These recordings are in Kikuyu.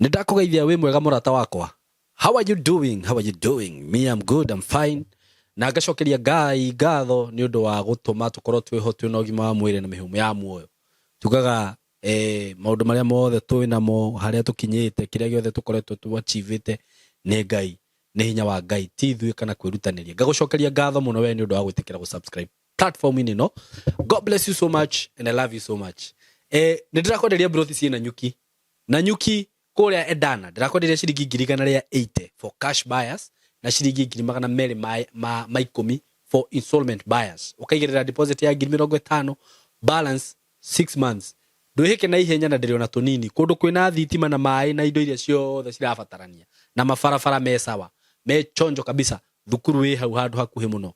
Nĩ ndakũgeithia wĩ mwega mũrata wakwa. How are you doing? How are you doing? Me, I'm good, I'm fine. Na ngacokeria Ngai ngatho nĩ ũndũ wa gũtũma tũkorwo twĩho twĩ na ũgima wa mwĩrĩ na mĩhũmũ ya muoyo. Tugaga eh, maũndũ marĩa mothe twĩ namo, harĩa tũkinyĩte, kĩrĩa gĩothe tũkoretwo tũ-achievĩte nĩ Ngai, nĩ hinya wa Ngai, ti ithuĩ kana kwĩrutanĩria. Ngagũcokeria ngatho mũno we nĩ ũndũ wa gwĩtĩkĩra gũ-subscribe platform-inĩ ĩno. God bless you so much and I love you so much. Eh, nĩ ndĩrakwenderia mburoti ciĩ Nanyuki. Nanyuki kũrĩa Edana ndĩrakwenderia ciringi 180,000 for cash buyers na ciringi 220,000 ma 10 for installment buyers. Ũkaigĩrĩra deposit ya 50,000, balance 6 months. Ndwĩhĩke na ihenya na ndĩrĩ ona tũnini. Kũndũ kwĩna thitima na maĩ na indo iria ciothe cirabatarania na mabarabara me sawa, me chonjo kabisa. Thukuru ĩ hau handũ hakuhĩ mũno.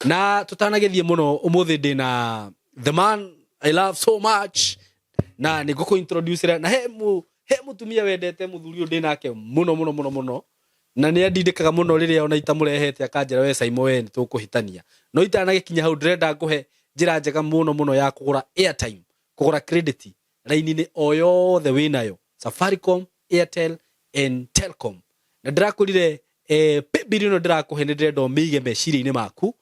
Na tũtanagĩthiĩ mũno ũmũthĩ ndĩna the man I love so much na nĩ ngũkũ introduce na he mũtumia wendete mũthuri ũyũ ndĩ nake mũno mũno mũno mũno na nĩ andindĩkaga mũno rĩrĩa ona itamũrehete akanjĩra we Saimo we nĩ tũkũhĩtania. No itanagĩkinya hau ndĩrenda ngũhe njĩra njega mũno mũno ya kũgũra airtime, kũgũra credit raini-inĩ o yothe wĩnayo, Safaricom, Airtel and Telcom. Na ndĩrakwĩrire paybill ĩno ndĩrakũhe nĩ ndĩrenda ũmĩige meciria-inĩ maku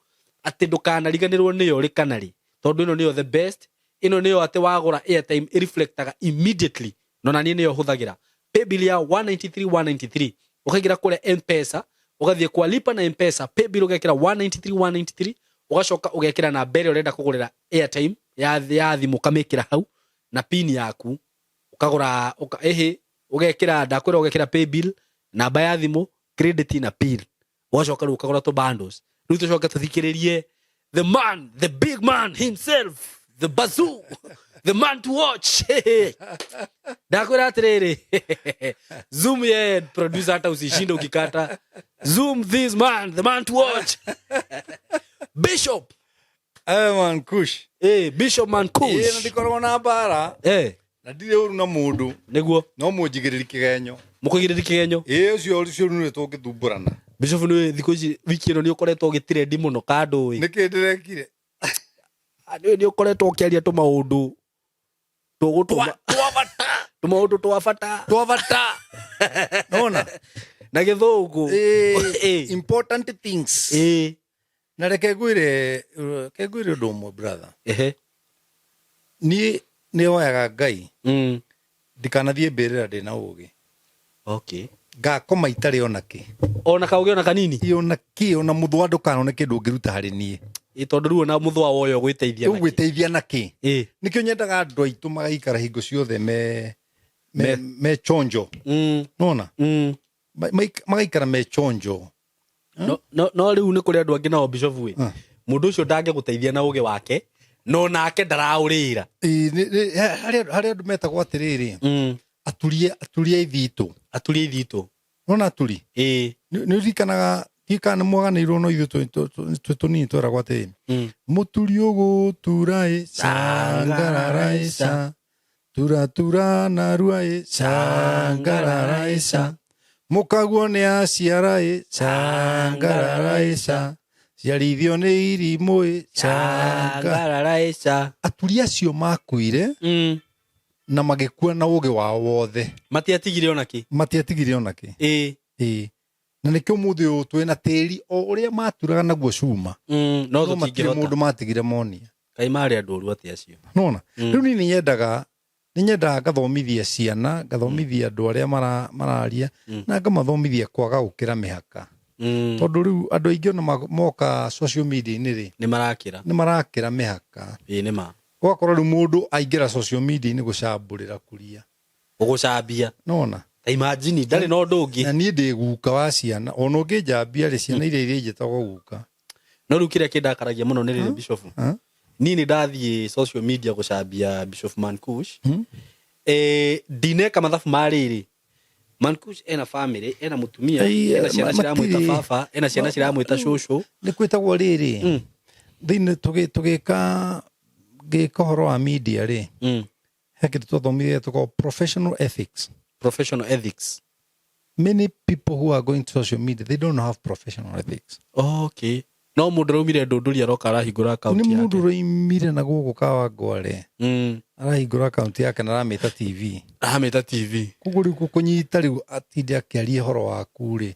atĩ ndũkanariganĩrwo nĩyo rĩ kana rĩ, tondũ ĩno nĩyo the best. Ĩno nĩyo atĩ wagũra airtime ĩreflectaga immediately, no na niĩ nĩyo hũthagĩra. Paybill ya 193 193, ũkaingĩra kũrĩa M-Pesa, ũgathiĩ kwa lipa na M-Pesa, paybill ũgekĩra 193 193, ũgacoka ũgekĩra namba ĩrĩa ũrenda kũgũrĩra airtime ya thimũ, ũkamĩkĩra hau na pin yaku, ũkagũra ĩhĩ ũgekĩra, ndakwĩra ũgekĩra paybill, namba ya thimũ, credit na pin, ũgacoka rĩu ũkagũra tũ bundles. Rĩu tũcoke tũthikĩrĩrie the man, the big man himself, the bazoo, the man to watch. Ndakwĩra atĩrĩrĩ, zoom ye producer, hata usishinde ukikata zoom this man, the man to watch, Bishop. Eh, man Kush. Bishop Man Ĩĩ, na Kush. Ndikoragwo na mbara na ndirĩ ũru na mũndũ no mũnjigĩrĩri kĩgenyo. Mũkũigĩrĩri kĩgenyo. Ĩĩ, ũcio nĩwe tũngĩthumbũrana. Bishop, nĩ thikũ ici wiki ĩno nĩ ũkoretwo ũgĩtirendi mũno kandũ ĩ. Nĩkĩ ndĩrekire? Nĩ ũkoretwo ũkĩaria tũmaũndũ tũgũtũma tũmaũndũ twa bata. Twa bata nona. Na gĩthũngũ. Ĩĩ, important things. Na reke ngwĩre ũndũ ũmwe, brother. Niĩ nĩ hoyaga Ngai ndikanathiĩ mbĩrĩra ndĩna ũgĩ. Ngakoma itarĩ ona kĩ. Ona kaũgĩ ona kanini. Ĩ, ona kĩ, ona mũthũa ndũkanone kĩndũ ũngĩruta harĩ niĩ. Ĩ, tondũ rĩu ona mũthũa woyo ũgwĩteithia nakĩ? Ũgwĩteithia nakĩ? Nĩkĩo nyendaga andũ aitũ magaikara hingo ciothe me chonjo. Nona magaikara me chonjo. No rĩu nĩ kũrĩ andũ angĩ nao, Bishop ĩ, mũndũ ũcio ndangĩgũteithia na ũgĩ wake no nake ndaraũrĩra. Ĩ, harĩ andũ metagwo atĩrĩrĩ, aturia ithitũ. Aturia ithitũ. Nona aturi nĩ ũririkanaga kana nĩ mwaganĩirwo no ithuĩ twĩ tũnini tweragwo atĩrĩ, mũturi ũgũtura ĩ cangarara ĩca tura tura narua ĩ cangarara ĩca mũkaguo nĩ aciara ĩ cangarara ĩca ciarithio nĩ irimũ ĩ canga. Cangarara ĩca. Aturi acio makuire na magĩkua na ũgĩ wao wothe. Matiatigire ona kĩ. Matiatigire ona kĩ. Ĩĩ, na nĩkĩo ũmũthĩ ũyũ twĩna tĩri o ũrĩa maturaga naguo cuma. No no matirĩ tũtingĩhota. Mũndũ matigire monia. Kaĩ marĩ andũ oru atĩa acio? Nona rĩu niĩ nĩ nyendaga ngathomithia ciana, ngathomithia andũ arĩa mararia na ngamathomithia kwaga gũkĩra mĩhaka, tondũ rĩu andũ aingĩ ona moka social media-inĩ rĩ, nĩ marakĩra. Nĩ marakĩra mĩhaka. Ĩ, nĩ ma. Ũgakora rĩu mũndũ aingĩra social media-inĩ gũcambũrĩra kuria. Gũgũcambia. Nona. Ta imagine ndarĩ na ũndũ ũngĩ. Na niĩ ndĩ guka wa ciana, ona ũngĩnjambia rĩ, ciana iria irĩnjĩtagwo guka. No rĩu kĩrĩa kĩndakaragia mũno nĩ rĩrĩ, Bishop, Huh? niĩ nĩ ndathiĩ social media gũcambia Bishop Mankush. Ndineka mathabu ma rĩrĩ, Mankush ena family, ena mũtumia, Ei, ena ciana ciramwĩta matirĩ. baba, ena ciana ciramwĩta cũcũ. Nĩ kwĩtagwo rĩrĩ, thĩinĩ tũgĩka ngĩka ũhoro wa media rĩ, he kĩndũ twathomithia tũkorwo professional ethics. Professional ethics. Many people who are going to social media, they don't have professional ethics. Okay, no mũndũ ũraumire ndũndũri aroka arahingũra nĩ akaunti mũndũ yake. Ũroimire na gũkũ Kawangware. Arahingũra akaunti yake na aramĩta TV. Aramĩta TV. Koguo rĩu gũkũnyita rĩu atinde akĩaria ũhoro waku rĩ,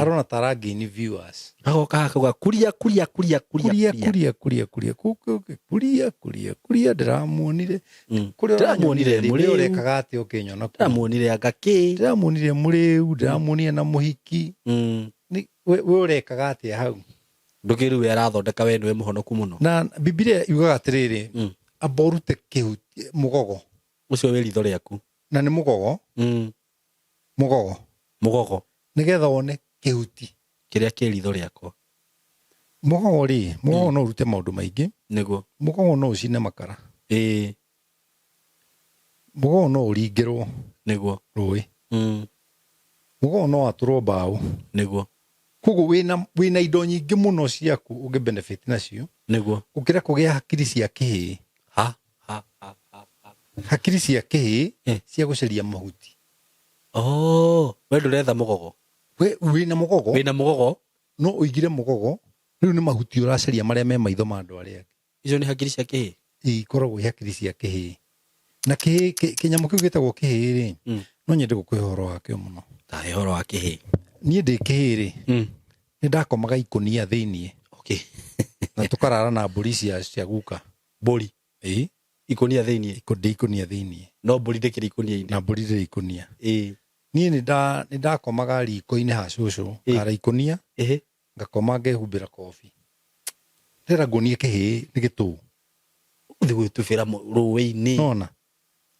arona ta aragain viewers. Agoka akauga kuria kuria kuria kuria kuria kuria kuria kuria kuria kuria kuria ndĩramuonire. Kũrĩa Ndĩramuonire ũranyonire rĩ, mũrĩu. ũrekaga atĩa ũkĩnyona kũu? Ndĩramuonire anga kĩ. Ndĩramuonire mũrĩu, ndĩramuonire na mũhiki. We ũrekaga atĩa hau? Ndũkĩrĩ we arathondeka we nĩwe mũhonoku mũno. Na Bibilia yugaga atĩrĩrĩ, amba ũrute kĩhuti mũgogo. Ũcio wĩ ritho rĩaku. Na nĩ mũgogo. Mũgogo. Mũgogo. Nĩgetha wone kĩhuti. Kĩrĩa kĩ ritho rĩakwa. Mũgogo rĩ, mũgogo no ũrute maũndũ maingĩ. Nĩguo. Mũgogo no ũcine makara. Ĩĩ. Mũgogo no ũringĩrwo. Nĩguo. Rũĩ. Mũgogo no watũrwo mbaũ. Nĩguo. Koguo wĩna indo nyingĩ mũno ciaku ũngĩ benefit nacio. Nĩguo. Gũkĩra kũgĩa hakiri cia kĩhĩĩ. Ha, ha, ha, ha, ha. Hakiri cia kĩhĩĩ cia gũcaria mahuti. Oh, we ndũretha mũgogo. We wĩna mũgogo. Wĩna mũgogo. No ũigire mũgogo, rĩu nĩ mahuti ũracaria marĩa me maitho ma andũ arĩa angĩ. Icio nĩ hakiri cia kĩhĩĩ? Ikoragwo i hakiri cia kĩhĩĩ. Na kĩhĩĩ, kĩnyamũ kĩu gĩtagwo kĩhĩĩ rĩ, no nyende gũkũhe ũhoro wakĩo mũno. Ta he ũhoro wa kĩhĩĩ. Niĩ ndĩ kĩhĩĩ rĩ, nĩ ndakomaga ikũnia thĩiniĩ. Okay. Na tũkarara na mbũri cia guka. Mbũri? Ĩĩ. Ikũnia thĩiniĩ? Ndĩ ikũnia thĩiniĩ. No mbũri ndĩkĩrĩ ikũnia-inĩ? Na mbũri ndĩrĩ ikũnia. Ĩĩ. Niĩ nĩ ndakomaga riko-inĩ ha cũcũ, ngara ikũnia, ngakoma ngehumbĩra kobi. Ndĩrenda nguonie kĩhĩĩ nĩ gĩtũũ. Ũthiĩ gwĩtubĩra rũĩ-inĩ. Nona.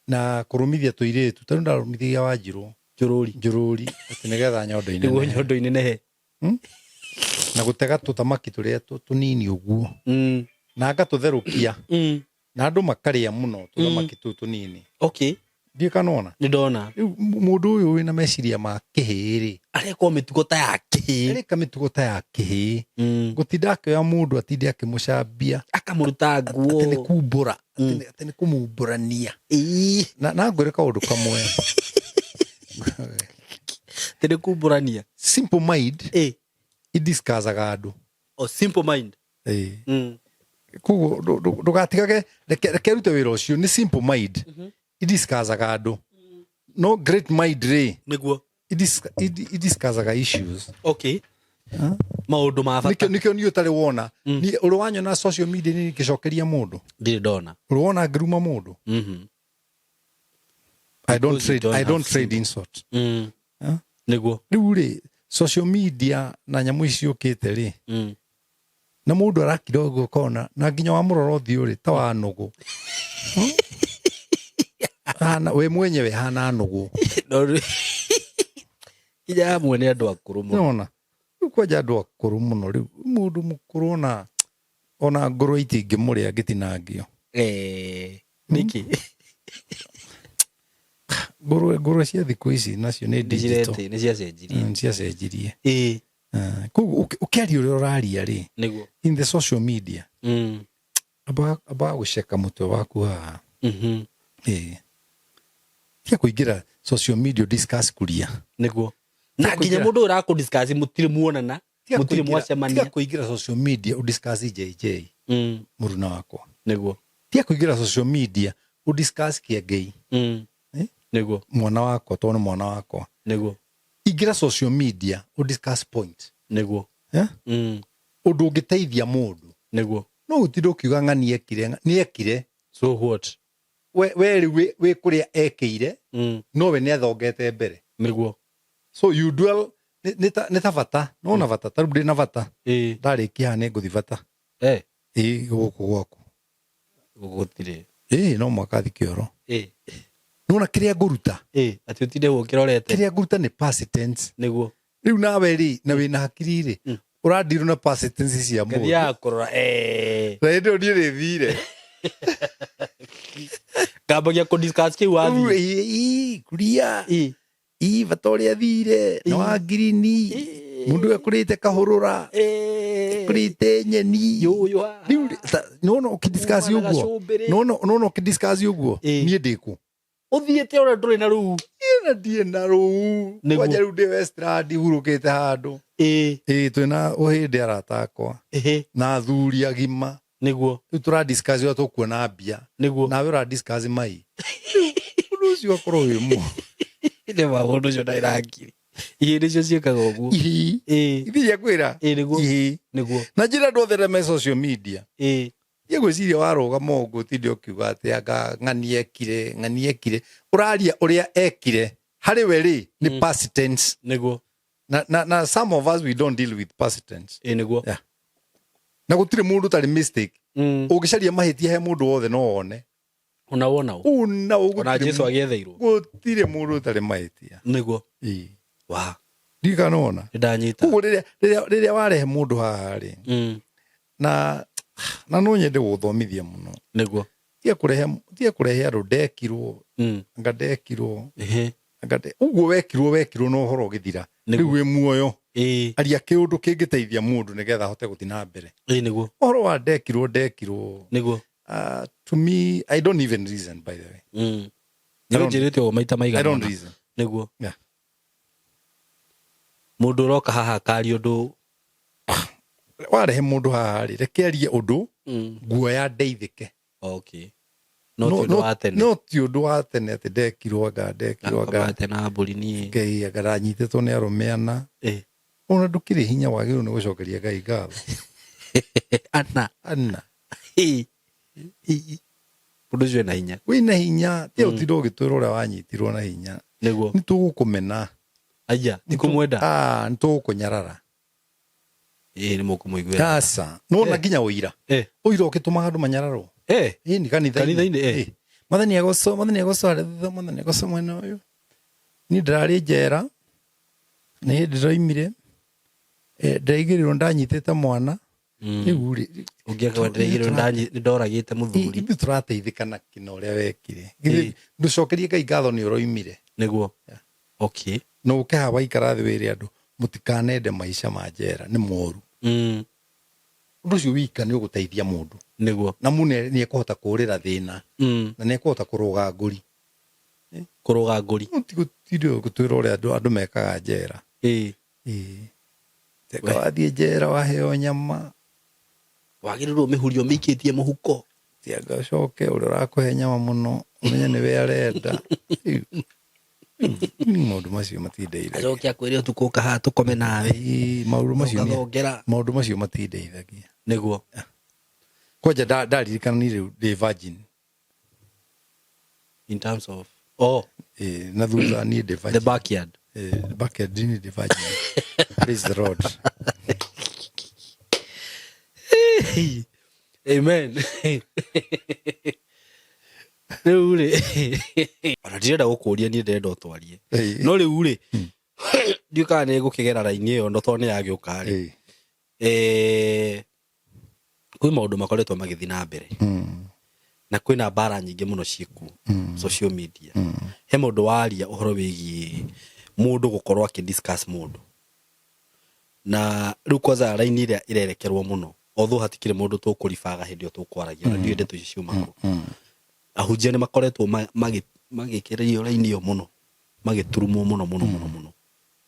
Na kũrũmithia tũirĩtu, tondũ ndarũmithagia Wanjirũ. Njũrũri. Njũrũri, atĩ nĩgetha nyondo inenehe. Nĩguo nyondo inenehe. Na gũtega tũthamaki tũrĩa tũnini ũguo. Na ngatũtherũkia. Na andũ makarĩa mũno tũthamaki tũu tũnini. Okay. Ndiũĩ kana wona? Nĩ ndona. Rĩu mũndũ ũyũ wĩna meciria ma kĩhĩĩ rĩ, Areka o mĩtugo ta ya kĩhĩĩ. Areka mĩtugo ta ya kĩhĩĩ. Gũtinda akĩoya mũndũ atinde akĩmũcambia. Akamũruta nguo. Atĩ nĩ kumbũra. Atĩ nĩ kũmumbũrania. Ĩĩ. Na ngwĩre kaũndũ kamwe. Atĩ nĩ kumbũrania. Simple mind. Ĩĩ. Idiscussaga andũ. O simple mind. Ĩĩ. Koguo ndũgatigage, reke rute wĩra ũcio, nĩ simple mind. Idiscussaga andũ. No great mind rĩ. Nĩguo. Idiscussaga issues. Okay. Maũndũ ma bata. Nĩkĩo niĩ ũtarĩ wona. Niĩ ũrĩ wanyona social media niĩ ngĩcokeria mũndũ? Ndirĩ ndona. Ũrĩ wona ngĩruma mũndũ? I don't Because you trade, don't I don't have trade simple. insult. Nĩguo. Rĩu rĩ, social media na nyamũ ici ciũkĩte rĩ, na mũndũ arakira ũguo ũkona, na nginya wamũrora ũthiũ rĩ, ta wa nũgũ. Hana, we mwenyewe hana nũgũ. No rĩ, nginya amwe nĩ andũ akũrũ mũno. Nĩwona? Rĩu kwanja andũ akũrũ mũno rĩu, mũndũ mũkũrũ ona ngũrwe itingĩmũrĩa angĩtinangio. Nĩkĩ? Ngũrwe cia thikũ ici nacio nĩ Nĩ digital. cirete, nĩ ciacenjirie. Nĩ ciacenjirie. Koguo ũkĩaria ũrĩa ũraria rĩ, Nĩguo. in the social media, amba gũceka mũtwe waku haha. Tiga kũingĩra social media discuss kuria. Nĩguo. Na Tiga nginya kũingĩra mũndũ ũyũ ũrakũ-discuss mũtirĩ muonana, Tiga mũtirĩ kũingĩra mwacemania. Tiga kũingĩra social media ũdiscuss JJ. Mũruna wakwa. Nĩguo. Tiga kũingĩra social media ũdiscuss Kĩengei. Nĩguo. Mwana wakwa, tondũ nĩ mwana wakwa. Nĩguo. Ingĩra social media ũdiscuss point. Nĩguo. Ũndũ ũngĩteithia mũndũ. Nĩguo. No ũtinde ũkiuga ng'a nĩekire, nĩekire. So what? We rĩu wĩ kũrĩa ekĩire, no we nĩathongete mbere. Nĩguo. So you dwell, nĩ ta bata, no na bata, ta rĩu ndĩ na bata. Ndarĩkia haha nĩ ngũthiĩ bata. Ĩĩ, gũkũ gwaku. Gũtirĩ. Ĩĩ, no mwaka thiĩ kĩoro. Nĩwona kĩrĩa ngũruta? Atĩ ũtinde ũkĩrorete. Kĩrĩa ngũruta nĩ past tense. Nĩguo. Rĩu nawe rĩ, na wĩna hakiri rĩ, ũrandirwo na past tense cia mũndũ. Ngathiaga kũrora, Na hĩndĩ ĩyo niĩ nĩthire. Ngambagia kũ-discuss kĩu wathiĩ. Rĩu, ĩ, kuria. Ĩ, bata ũrĩa athire, na wa ngirini. Mũndũ ũyũ akũrĩte kahũrũra. Akũrĩte nyeni. Yũyũ haha. Rĩu rĩ, ta, nĩwona ũkĩ-discuss Kuma na ũguo? gacumbĩrĩ. Nĩwona ũkĩ-discuss ũguo? Niĩ ndĩ kũ? Ũthiĩte ũrĩa ndũrĩ na rũu. Niĩ na ndirĩ na rũu. Nĩguo. Kwanja rĩu ndĩ Westland hurũkĩte handũ. Ĩĩ, twĩna ũhĩndĩ arata akwa. Na athuri agima. Nĩguo. Rĩu tũra discuss ũrĩa tũkuona mbia. Nĩguo. Nawe ũra discuss mai. Ũndũ ũcio ũgakorwo wĩ mũ. Nĩ ma mũndũ ũcio ndarĩ na ngiri. Ihĩĩ nĩcio ciĩkaga ũguo. Ihĩĩ. Ĩĩ. Ithiĩ kwĩra. Ĩĩ nĩguo. Ihĩĩ. Nĩguo. Na njĩra andũ othe arĩa me social media. Ĩĩ. Tiga gwĩciria warũgama ũguo ũtinde ũkiuga atĩ anga ng'ani ekire, ng'ani ekire. Ũraria ũrĩa ekire. Harĩ we rĩ, nĩ past tense. Nĩguo. Na some of us, we don't deal with past tense. Ĩĩ nĩguo. Yeah. Na gũtirĩ mũndũ ũtarĩ mistake. Ũngĩcaria mahĩtia he mũndũ wothe no wone. Ona wona ũ. Una Ona Jesu agĩetheirwo. Gũtirĩ mũndũ ũtarĩ mahĩtia. Nĩguo. Ĩĩ. Wa. Ndiũĩ kana nĩwona. Nĩndanyita. Koguo rĩrĩa warehe mũndũ haha rĩ, na no nyende gũthomithia mũno. Nĩguo. Tiga kũrehe andũ ndekirwo, anga ndekirwo, anga ũguo wekirwo na ũhoro ũgĩthira. Nĩguo. Rĩu wĩ muoyo. Ĩĩ. Aria kĩũndũ kĩngĩteithia mũndũ nĩgetha ahote gũthiĩ na mbere. Ĩĩ nĩguo. Ũhoro wa ndekirwo ndekirwo. Nĩguo. To me, I don't even reason, by the way. Nĩ ũnjĩrĩte ũguo maita I maigana don't ũna. reason. Nĩguo. Yeah. Mũndũ ũroka haha akaria ũndũ. Warehe mũndũ haha rĩ, reke arie ũndũ nguoya ndeithĩke. Okay. No ti ũndũ wa tene. No ti ũndũ wa tene atĩ ndekirwo anga ndekirwo anga Ngakomate na mbũri niĩ. Ngai anga ndanyitĩtwo nĩ arũme ana. Ona ndũkĩrĩ hinya wagĩrĩirwo nĩ gũcokeria Ngai ngatho. Ana. Ana. Ĩĩ. Mũndũ ũcio ena hinya. Wĩna hinya, tiga ũtinde ũgĩtwĩra ũrĩa wanyitirwo na hinya. Nĩguo. Nĩ tũgũkũmena. Aya, ti kũmwenda. Ah, nĩ tũgũkũnyarara. Ĩĩ nĩ mũkũmũiguĩra. Aca. Nĩwona nginya ũira. Ũira ũgĩtũmaga andũ manyararwo. Ĩĩ ni kanitha-inĩ. Kanitha-inĩ, eh. Ĩĩ. Mwathani agocwo, Mwathani agocwo harĩa thutha, Mwathani agocwo mwena ũyũ. Niĩ ndĩrarĩ njera, nĩ hĩndĩ ndĩroimire, ndĩraigĩrĩrwo ndanyitĩte mwana. Rĩu rĩ, Ũngĩakorwo ndĩraigĩrĩrwo nĩ ndoragĩte mũthuri. Ithuĩ tũrateithĩka na kĩna ũrĩa wekire. Githĩ ndũcokerie Ngai ngatho nĩ ũroimire. Nĩguo. Yeah. Okay. Na ũke haha waikara thĩ wĩre andũ mũtikanende maica ma njera nĩ moru. Ũndũ ũcio wika nĩ ũgũteithia mũndũ. Nĩguo. Na mũndũ nĩ ekũhota kũũrĩra thĩna. Na nĩ ekũhota kũrũga ngũri. Kũrũga ngũri. No ti gũtinda gũtwĩra ũrĩa andũ mekaga njera. Ĩĩ. Ĩĩ. Teka wathiĩ njera waheo nyama. Wagĩrĩirwo mĩhuri ũmĩikĩtie mũhuko. Tianga ũcoke ũrĩa ũrakũhe nyama mũno ũmenye nĩwe arenda. Rĩu, maũndũ macio matindeithagia. Acoke akwĩre ũtukũ ũka haha tũkome nawe. Ĩĩ, maũndũ macio Ũgathongera. Maũndũ macio matindeithagia. Nĩguo. Kwanja ndaririkana niĩ rĩu ndĩ virgin. In terms of oh. Ĩĩ, na thutha niĩ ndĩ virgin. The backyard. Ĩĩ, backyard niĩ ndĩ virgin. Praise the Lord. Amen. Rĩu rĩ, ona ndirenda gũkũria niĩ ndĩrenda ũtwarie. Ĩĩ. No rĩu rĩ, ndiũĩ kana nĩ ngũkĩgera raini ĩyo no tondũ nĩ yagĩũka rĩ. Ĩĩ. Kwĩ maũndũ makoretwo magĩthiĩ na mbere. Na kwĩna mbara nyingĩ mũno ciĩkuo social media. He mũndũ waria ũhoro wĩgiĩ mũndũ gũkorwo akĩ discuss mũndũ. Na rĩu kwanza raini ĩrĩa ĩrerekerwo mũno, although hatikĩrĩ mũndũ tũkũribaga hĩndĩ ĩyo tũkwaragia, ona ndiũĩ ndeto icio ciuma kũ. Ahunjia nĩ makoretwo magĩkĩrĩrio raini ĩyo mũno, magĩturumwo mũno mũno mũno mũno.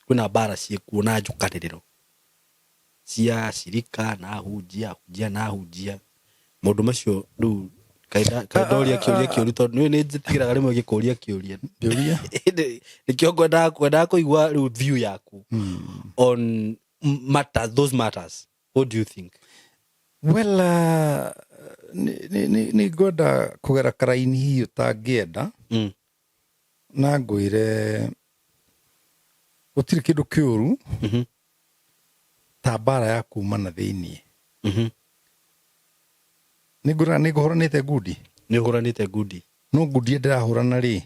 Kwĩna mbara ciĩkuo na njũkanĩrĩro cia cirika na ahunjia, ahunjia na ahunjia. Maũndũ macio rĩu kaĩ ndoria kĩũria kĩũru tondũ nĩ njĩtigĩraga rĩmwe ngĩkũria kĩũria. Kĩũria? Nĩkĩo ngwendaga kũigua rĩu view yaku on matters, those matters. What do you think? Well, nĩ ngwenda kũgera karaini hihi ũtangĩenda. Na ngwĩre gũtirĩ kĩndũ kĩũru ta mbara ya kuma na thĩiniĩ. Nĩ ngũra nĩ ngũhũranĩte ngundi. Nĩ ũhũranĩte ngundi. No ngundi ĩrĩa ndĩrahũrana rĩ,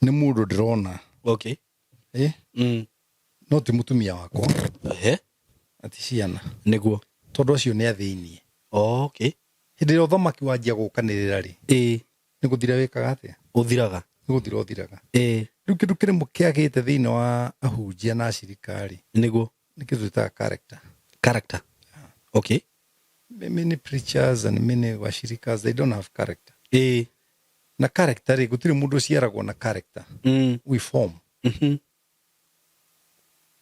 nĩ mũndũ ndĩrona. Ĩ? No ti mũtumia wakwa. Na ti ciana. Nĩguo. Tondũ acio nĩ a thĩiniĩ. Hĩndĩ ĩrĩa ũthamaki wanjia gũkanĩrĩra rĩ, nĩ gũthira wĩkaga atĩa? Ũthiraga. Nĩ gũthira ũthiraga. Rĩu kĩndũ kĩrĩmwe kĩagĩte thĩinĩ wa ahunjia na acirika rĩ, Nĩguo. nĩ kĩndũ twĩtaga character. Character. Many preachers and many washirikas, they don't have character. Na character rĩ, gũtirĩ mũndũ ũciaragwo na character. We form.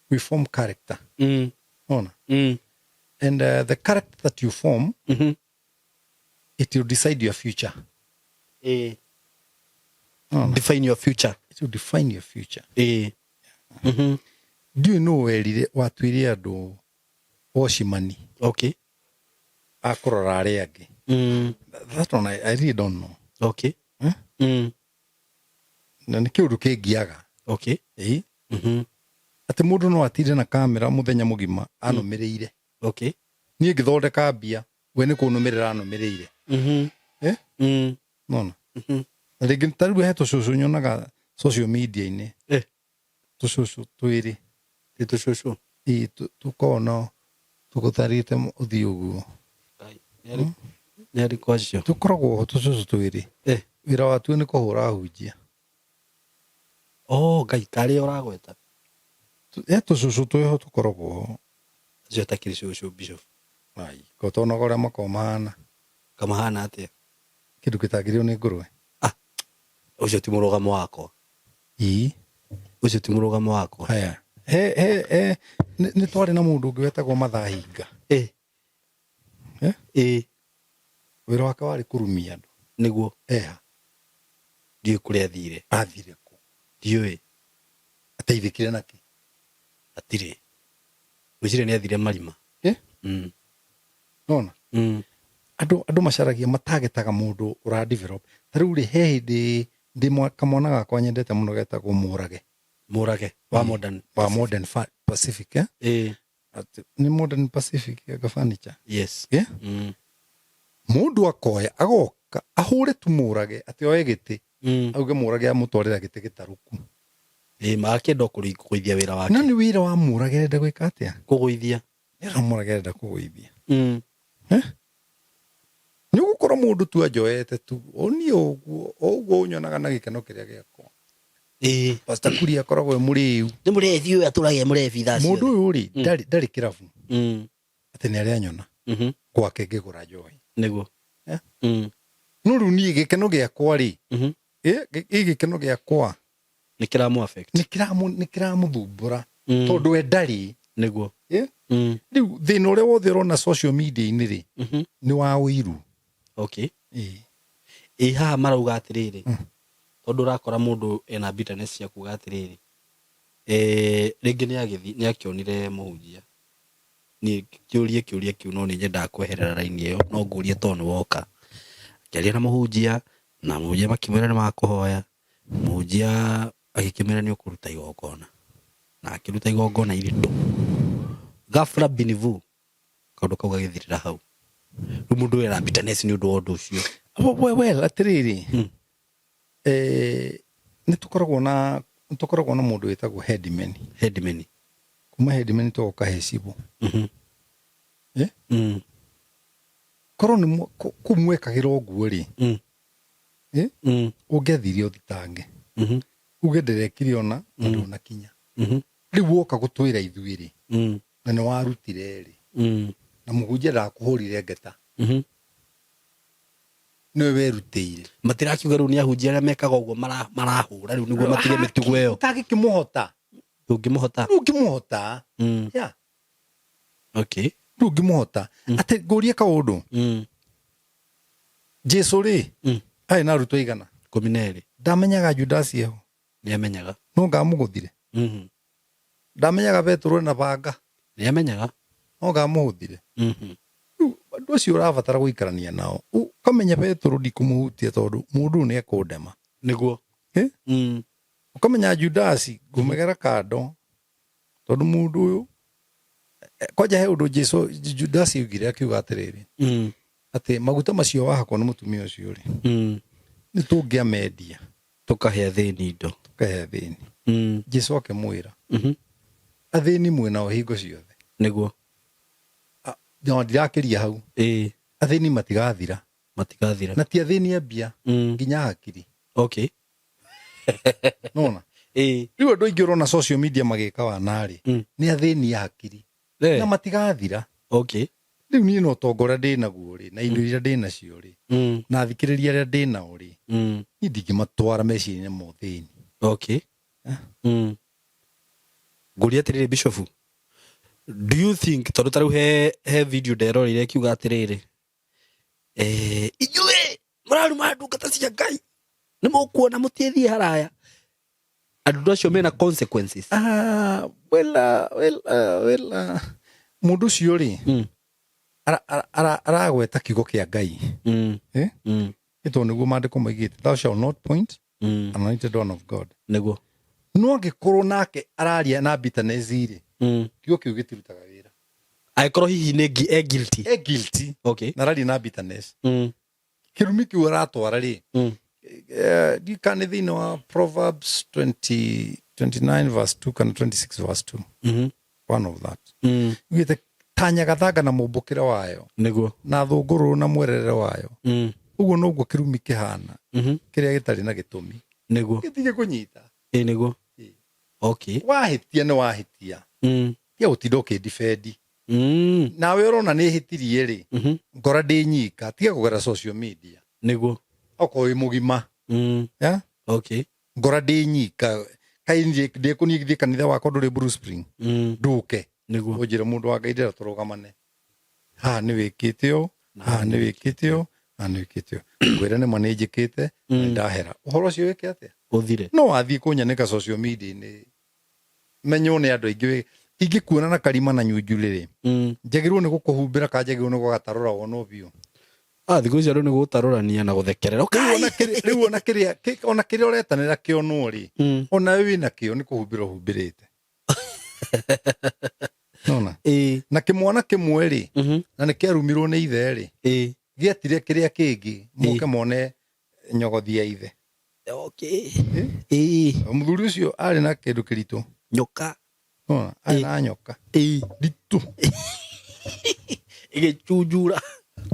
We form character. Ona? And the character that you form It will decide your future. Nona? Define your future. It will define your future. Ndiũĩ nũ werire watuire andũ watchman a kũrora arĩa angĩ. That one I really don't know. Eh? Na nĩ kĩũndũ kĩngiaga. Ĩĩ. Atĩ mũndũ no atinde na kamera mũthenya mũgima anũmĩrĩire. Niĩ ngĩthondeka mbia, we nĩ kũnũmĩrĩra anũmĩrĩire. Eh? Nona? Na rĩngĩ ta rĩu he tũcũcũ nyonaga social media-inĩ. Tũcũcũ twĩrĩ. Nĩ tũcũcũ. Ĩĩ, tũkoragwo no tũgũtharĩte ũthiũ ũguo. Nĩ arĩkũ acio? Tũkoragwo ho tũcũcũ twĩrĩ. Wĩra watuo nĩ kũhũra ahunjia. Oh, Ngai, karĩa ũragweta. He tũcũcũ twĩho tũkoragwo ho. Acio atakĩrĩ cũcũ, Bishop. Ai, ko tonaga ũrĩa makoragwo mahana. Kamahana atĩa? Kĩndũ gĩtangĩrĩo nĩ ngũrwe. Ah, ũcio ti mũrũgamo wakwa. Ĩĩ. Ũcio ti mũrũgamo wakwa. Haya. He he he nĩ twarĩ na mũndũ ũngĩ wetagwo Mathahinga. Eh? Wĩra wake warĩ kũrumia andũ. Nĩguo. Eha. Ndiũĩ kũrĩa athire. Athire kũ? Ndiũĩ. Ateithĩkire nakĩ? Hatirĩ. Ngwĩciria nĩ athire marima. Eh? Nona? Andũ macaragia matagetaga mũndũ ũra develop. Ta rĩu rĩ, he hĩndĩ ndĩ kamwana gakwa nyendete mũno getagwo Mũrage. Mũrage wa Modern Wa Modern Pacific, eh? Atĩ, nĩ Modern Pacific anga furniture. Yes. Eh? Mũndũ akoya agoka ahũre tu Mũrage atĩ oe gĩtĩ. Auge Mũrage amũtwarĩra gĩtĩ gĩtarũku. Magakĩenda kũgũithia wĩra wake. No nĩ wĩra wa Mũrage arenda gwĩka atĩa? Kũgũithia. Nĩ wĩra wa Mũrage arenda kũgũithia. Eh? Nĩ ũgũkora mũndũ tu anjoete tu. O niĩ ũguo, o ũguo ũnyonaga na gĩkeno kĩrĩa gĩakwa. Pastor Kuria akoragwo e mũrĩu. Nĩ mũrebi ũyũ atũraga e mũrebi thaa ciothe. Mũndũ ũyũ rĩ, ndarĩ kĩrabu. Atĩ nĩ arĩa anyona. Gwake ngĩgũra njohi. Nĩguo. Eh? No rĩu niĩ gĩkeno gĩakwa rĩ, ĩ gĩkeno gĩakwa Nĩ kĩramũ affect. Nĩ kĩramũthumbũra. Tondũ we ndarĩ. Nĩguo. Rĩu thĩna ũrĩa wothe ũrona social media-inĩ rĩ, nĩ wa ũiru. Ĩ haha marauga atĩrĩrĩ, tondũ ũrakora mũndũ ena bitterness cia kuga atĩrĩrĩ, rĩngĩ nĩ akĩonire mũhunjia. Niĩ kĩũrie kĩũria kĩu no nĩ nyendaga kweherera raini ĩyo, no ngũrie tondũ nĩ woka. Akĩaria na mũhunjia, na mũhunjia makĩmwĩra nĩ makũhoya. Mũhunjia agĩkĩmwĩra nĩ ũkũruta igongona. Na akĩruta igongona iritũ. Ghafla binivu, kaũndũ kau gagĩthirĩra hau. Rĩu mũndũ ũyũ ena bitterness nĩ ũndũ wa ũndũ ũcio. Well, atĩrĩrĩ, nĩ tũkoragwo na, nĩ tũkoragwo na mũndũ wĩtagwo headman. Headman. Kuma headman tũgoka he cibũ. Korwo nĩ kũu mwekagĩra ũguo rĩ, Ũngĩathire ũthitange. Uge ndĩrekire ona, na ndũnakinya. Rĩu woka gũtwĩra ithuĩ rĩ, na nĩ warutire rĩ, na mũhunjia ndakũhũrire ngeta. Nĩwe werutĩire. Matirakiuga rĩu nĩ ahunjia arĩa mekaga ũguo marahũra rĩu nĩguo matige mĩtugo ĩyo. Ũtangĩkĩmũhota. Ndũngĩmũhota. Ndũngĩmũhota. Yeah. Ndũngĩmũhota. Atĩ ngũrie kaũndũ. Jesu rĩ, arĩ na arutwo aigana? Ikũmi na erĩ. Ndamenyaga Judas eho. Nĩamenyaga. No ngamũgũthire. Ndamenyaga Petero na banga. Nĩamenyaga. No ngamũhũthire. Rĩu andũ acio ũrabatara gũikarania nao. Ũkamenya Petero ndikũmũhutia tondũ mũndũ ũyũ nĩekũndema. Nĩguo. Ũkamenya Judas ngũmegera kando tondũ mũndũ ũyũ, kwanja he ũndũ Jesu Judas augire akiuga atĩrĩrĩ, atĩ maguta macio wahakwo nĩ mũtumia ũcio rĩ, nĩ tũngĩamendia. Tũkahe athĩni indo. Tũkahe athĩni. Jesu akĩmwĩra, athĩni mwĩnao hingo ciothe. Nĩguo. No, ndirakĩria hau. Athĩni matigathira. Matigathira. Na ti athĩni a mbia, nginya hakiri. Nona? Rĩu andũ aingĩ ũrona social media magĩka wanarĩ, nĩ athĩni a hakiri. Na matigathira. Rĩu niĩ no ũtonga ũrĩa ndĩ naguo rĩ, na indo iria ndĩ nacio rĩ, na athikĩrĩria arĩa ndĩ nao rĩ, niĩ ndingĩmatwara meciria-inĩ ma ũthĩni. Ngũria atĩrĩrĩ Bishop, do you think, tondũ ta rĩu he video nderoreire ĩkiuga atĩrĩrĩ, Inyuĩ mũraruma ndungata cia Ngai, nĩ mũkuona mũtiĩthiĩ haraya. Andũ acio mena consequences. Ah, well, well, well, mũndũ ũcio rĩ, aragweta kiugo kĩa Ngai. Eh? Nĩ tondũ nĩguo maandĩko maigĩte, "Thou shall not point anointed one of God." Nĩguo. No angĩkorwo nake araria na bitterness rĩ, kiugo kĩu gĩtirutaga wĩra. Angĩkorwo hihi nĩ e guilty. E guilty na araria na bitterness, kĩrumi kĩu aratwara rĩ, ndikane thĩinĩ wa Proverbs 20, 29 verse 2 kana 26 verse 2, one of that, ugĩte ta nyagathanga na mũmbũkĩre wayo, na thũngũrũrũ na mwerere wayo, ũguo noguo kĩrumi kĩhana kĩrĩa gĩtarĩ na gĩtũmi. Gĩtige kũnyita. Ĩ, nĩguo. Ĩ. Wahĩtia nĩ wahĩtia. Tiga gũtinda ũkĩndibedi. Nawe ũrona nĩ hĩtirie rĩ, ngora ndĩ nyika, tiga kũgera social media. Okorwo wĩ mũgima. Yeah? Ngora ndĩ nyika, kaĩ ndĩkũniĩ thiĩ kanitha wakwa ndũrĩ Blue Spring, ndũke ũnjĩre, "Mũndũ wa Ngai, ndĩra tũrũgamane haha, nĩ wĩkĩte ũũ, haha nĩ wĩkĩte ũũ, haha nĩ wĩkĩte ũũ." Ngwĩre nĩma nĩ njĩkĩte na nĩ ndahera ũhoro ũcio, wĩke atĩa? Ũthire. No wathiĩ kũnyanĩka social media-inĩ, menywo nĩ andũ aingĩ, ingĩkuona na karima na nyunjurĩ rĩ, njagĩrĩirwo nĩ gũkũhumbĩra kana njagĩrĩirwo nĩ gũgatarũra wonwo biũ? Ah, thikũ ici andũ nĩ gũtarũrania na gũthekerera. Rĩu ona kĩrĩa ona kĩrĩa ũretanĩra kĩonwo rĩ, ona we wĩna kĩo nĩ kũhumbĩra ũhumbĩrĩte nona. Na kĩmwana kĩmwe rĩ, na nĩ kĩarumirwo nĩ ithe rĩ, gĩetire kĩrĩa kĩngĩ moke mone nyogothi ya ithe. Ĩ. Mũthuri ũcio arĩ na kĩndũ kĩritũ. Nyoka. Nona arĩ na nyoka nditũ. Ĩgĩcunjura.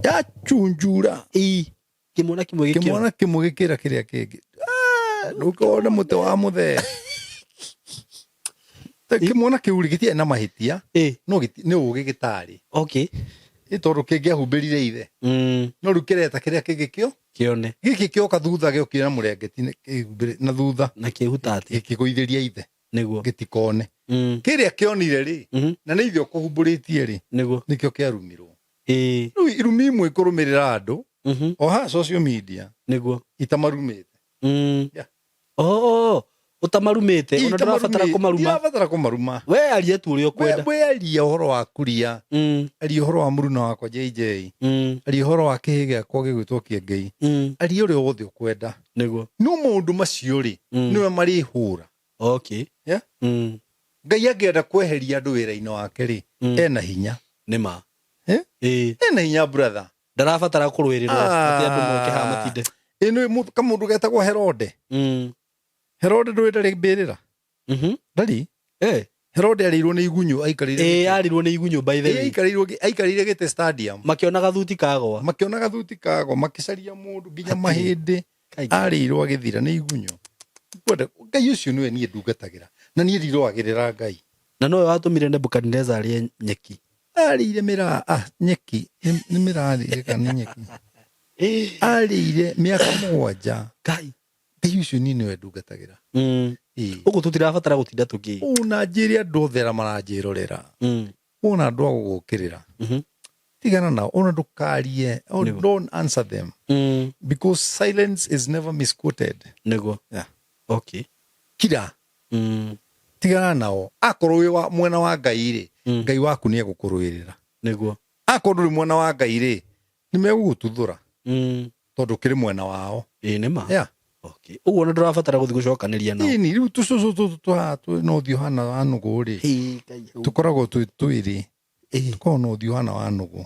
Yacunjura. Ĩ, kĩmwana kĩmwe gĩkĩona. Kĩmwana kĩmwe gĩkĩra kĩrĩa kĩngĩ, "Ah, ndũkone mũtĩ wa mũthee." Ta kĩmwana kĩu rĩ, gĩtiarĩ na mahĩtia, no nĩ ũgĩ gĩtarĩ. Ĩ tondũ kĩngĩahumbĩrire ithe, no rĩu kĩreta kĩrĩa kĩngĩ kĩo Kĩone. Gĩkĩ kĩoka thutha, gĩokire na mũrengeti kĩhumbĩre na thutha. Na kĩhutate. Gĩkĩgũithĩria ithe gĩtikone. Kĩrĩa kĩonire rĩ, na nĩ ithe ũkũhumbũrĩtie rĩ, nĩkĩo kĩarumirwo. Rĩu irumi imwe ikũrũmĩrĩra andũ o haha social media itamarumĩte. Yeah. Oh, ũtamarumĩte ona ndũrabatara kũmaruma. Ndirabatara kũmaruma. We aria tu ũrĩa ũkwenda. We aria ũhoro wa kuria, aria ũhoro wa mũruna wakwa JJ, aria ũhoro wa kĩhĩ gĩakwa gĩgwĩtwo Kĩengei, aria ũrĩa wothe ũkwenda. No maũndũ macio rĩ, nĩwe marĩhũra. Yeah? Ngai angĩenda kweheria andũ wĩra-inĩ wake rĩ, ena hinya. Nĩ ma. Eh? Ĩ. Ena hinya, brother. Ndarabatara kũrũĩrĩrwo atĩ andũ moke haha matinde. Ĩno kamũndũ getagwo Herode. Herode ndũĩ ndarĩ mbĩrĩra. Ndarĩ. Herode arĩirwo nĩ igunyũ aikarĩire Ĩ. gĩtĩ. Arirwo nĩ igunyũ, by the Ĩ, way. aikarĩire gĩtĩ stadium. Makĩona gathuti kagwa. Makĩona gathuti kagwa, makĩcaria mũndũ nginya Hatirĩ. mahĩndĩ. Kai. Arĩirwo agĩthira nĩ igunyũ. Kwenda Ngai ũcio nĩwe niĩ ndungatagĩra na niĩ ndirũagĩrĩra Ngai. Na nowe watũmire Nebukadneza arĩe nyeki. Arĩire mĩraa, ah, nyeki, nĩ mĩrarĩire kana nĩ nyeki, arĩire mĩaka 7. Ngai. Ngai ũcio niĩ nĩwe ndungatagĩra. Ĩ. Ũguo tũtirabatara gũtinda tũkĩ Ũũ na njĩre andũ othe arĩa maranjĩrorera, wona andũ a gũgũkĩrĩra, tigana nao, ona ndũkarie. Oh, don't answer them, because silence is never misquoted. Yeah. Kira. Tigana nao. Akorwo wĩ wa mwena wa Ngai rĩ, Ngai waku nĩ egũkũrũĩrĩra. Akorwo ndũrĩ mwena wa Ngai rĩ, nĩ megũgũtuthũra, tondũ ũkĩrĩ mwena wao. Ĩ, nĩ ma. Yeah. Ũguo ona ndũrabatara gũthiĩ gũcokanĩria nao. Ĩni rĩu tũcũcũ tũtũ tũhaha twĩ na ũthiũ hana wa nũgũ rĩ, Hĩ, Ngai. tũkoragwo twĩ twĩrĩ, tũkoragwo na ũthiũ hana wa nũgũ.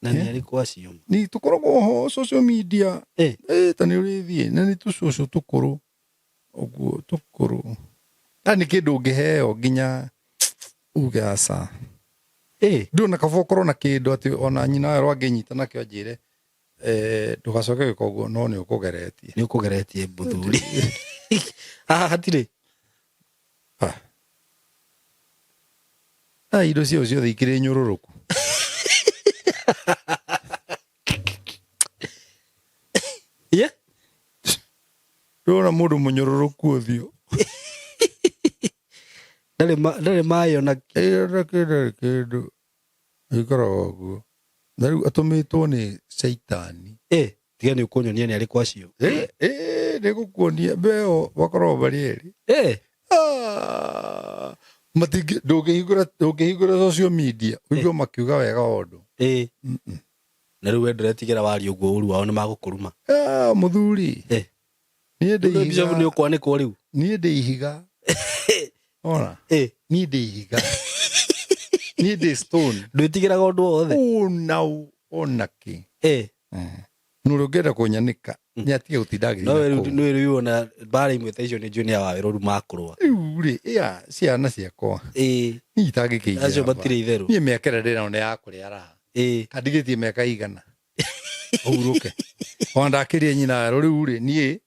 Na nĩ arĩkũ acio? Ni tũkoragwo ho social media. Ĩ, ta nĩ ũrĩthiĩ na nĩ tũcũcũ tũkũrũ ũguo tũkũrũ, na nĩ kĩndũ ũngĩheo nginya uge aca. Ndũ na kaba ũkorwo na kĩndũ atĩ ona nyina werũ angĩnyita nakĩo anjĩre, "Eh, ndũgacoke gwĩka ũguo," no nĩ ũkũgeretie. Nĩ ũkũgeretie mũthuri, haha hatirĩ. Ah. Ah, indo ciao ciothe ikĩrĩ nyũrũrũku. Ye. Ndũrona mũndũ mũnyũrũrũku ũthiũ? Ndarĩ maĩ ona. Ĩĩ, ona kĩndũ kĩndũ ikaraga ũguo. Na rĩu atũmĩtwo nĩ caitani. Eh, tiga nĩ ũkũnyonia nĩ arĩkũ acio. Eh, eh, nĩ gũkuonia mbeo makoragwo marĩ erĩ. Eh. Ah, matingĩ ndũngĩhingũra ndũngĩhingũra social media ũigue makiuga wega ũndũ. Eh. Na rĩu we ndũretigĩra waria ũguo ũru wao nĩ magũkũruma. Ah, mũthuri. Eh. Niĩ ndĩ Rĩu bishop ihiga. nĩ ũkwanĩkwo rĩu. Niĩ ndĩ ihiga. Ona. Eh. Niĩ ndĩ ihiga. Niĩ ndĩ stone. Ndwĩtigĩraga ũndũ o wothe. Ona ona kĩ. Eh. Nũ ũrĩa ũngĩenda kũnyanĩka nĩ atige gũtinda agĩthiĩ No na rĩu kũu. no rĩu ona mbara imwe ta icio nĩ njũĩ nĩ ya wawĩra ũru makũrũa. Rĩu rĩ, ĩa ciana ciakwa. Eh. Niĩ itangĩkĩingĩra Acio mbara. matirĩ itherũ. Niĩ mĩaka ĩrĩa ndĩnayo nĩ ya kũrĩa raha. Eh. Kandigĩtie mĩaka igana. Ũhurũke. Ona ndakĩrie nyina werũ rĩu rĩ, niĩ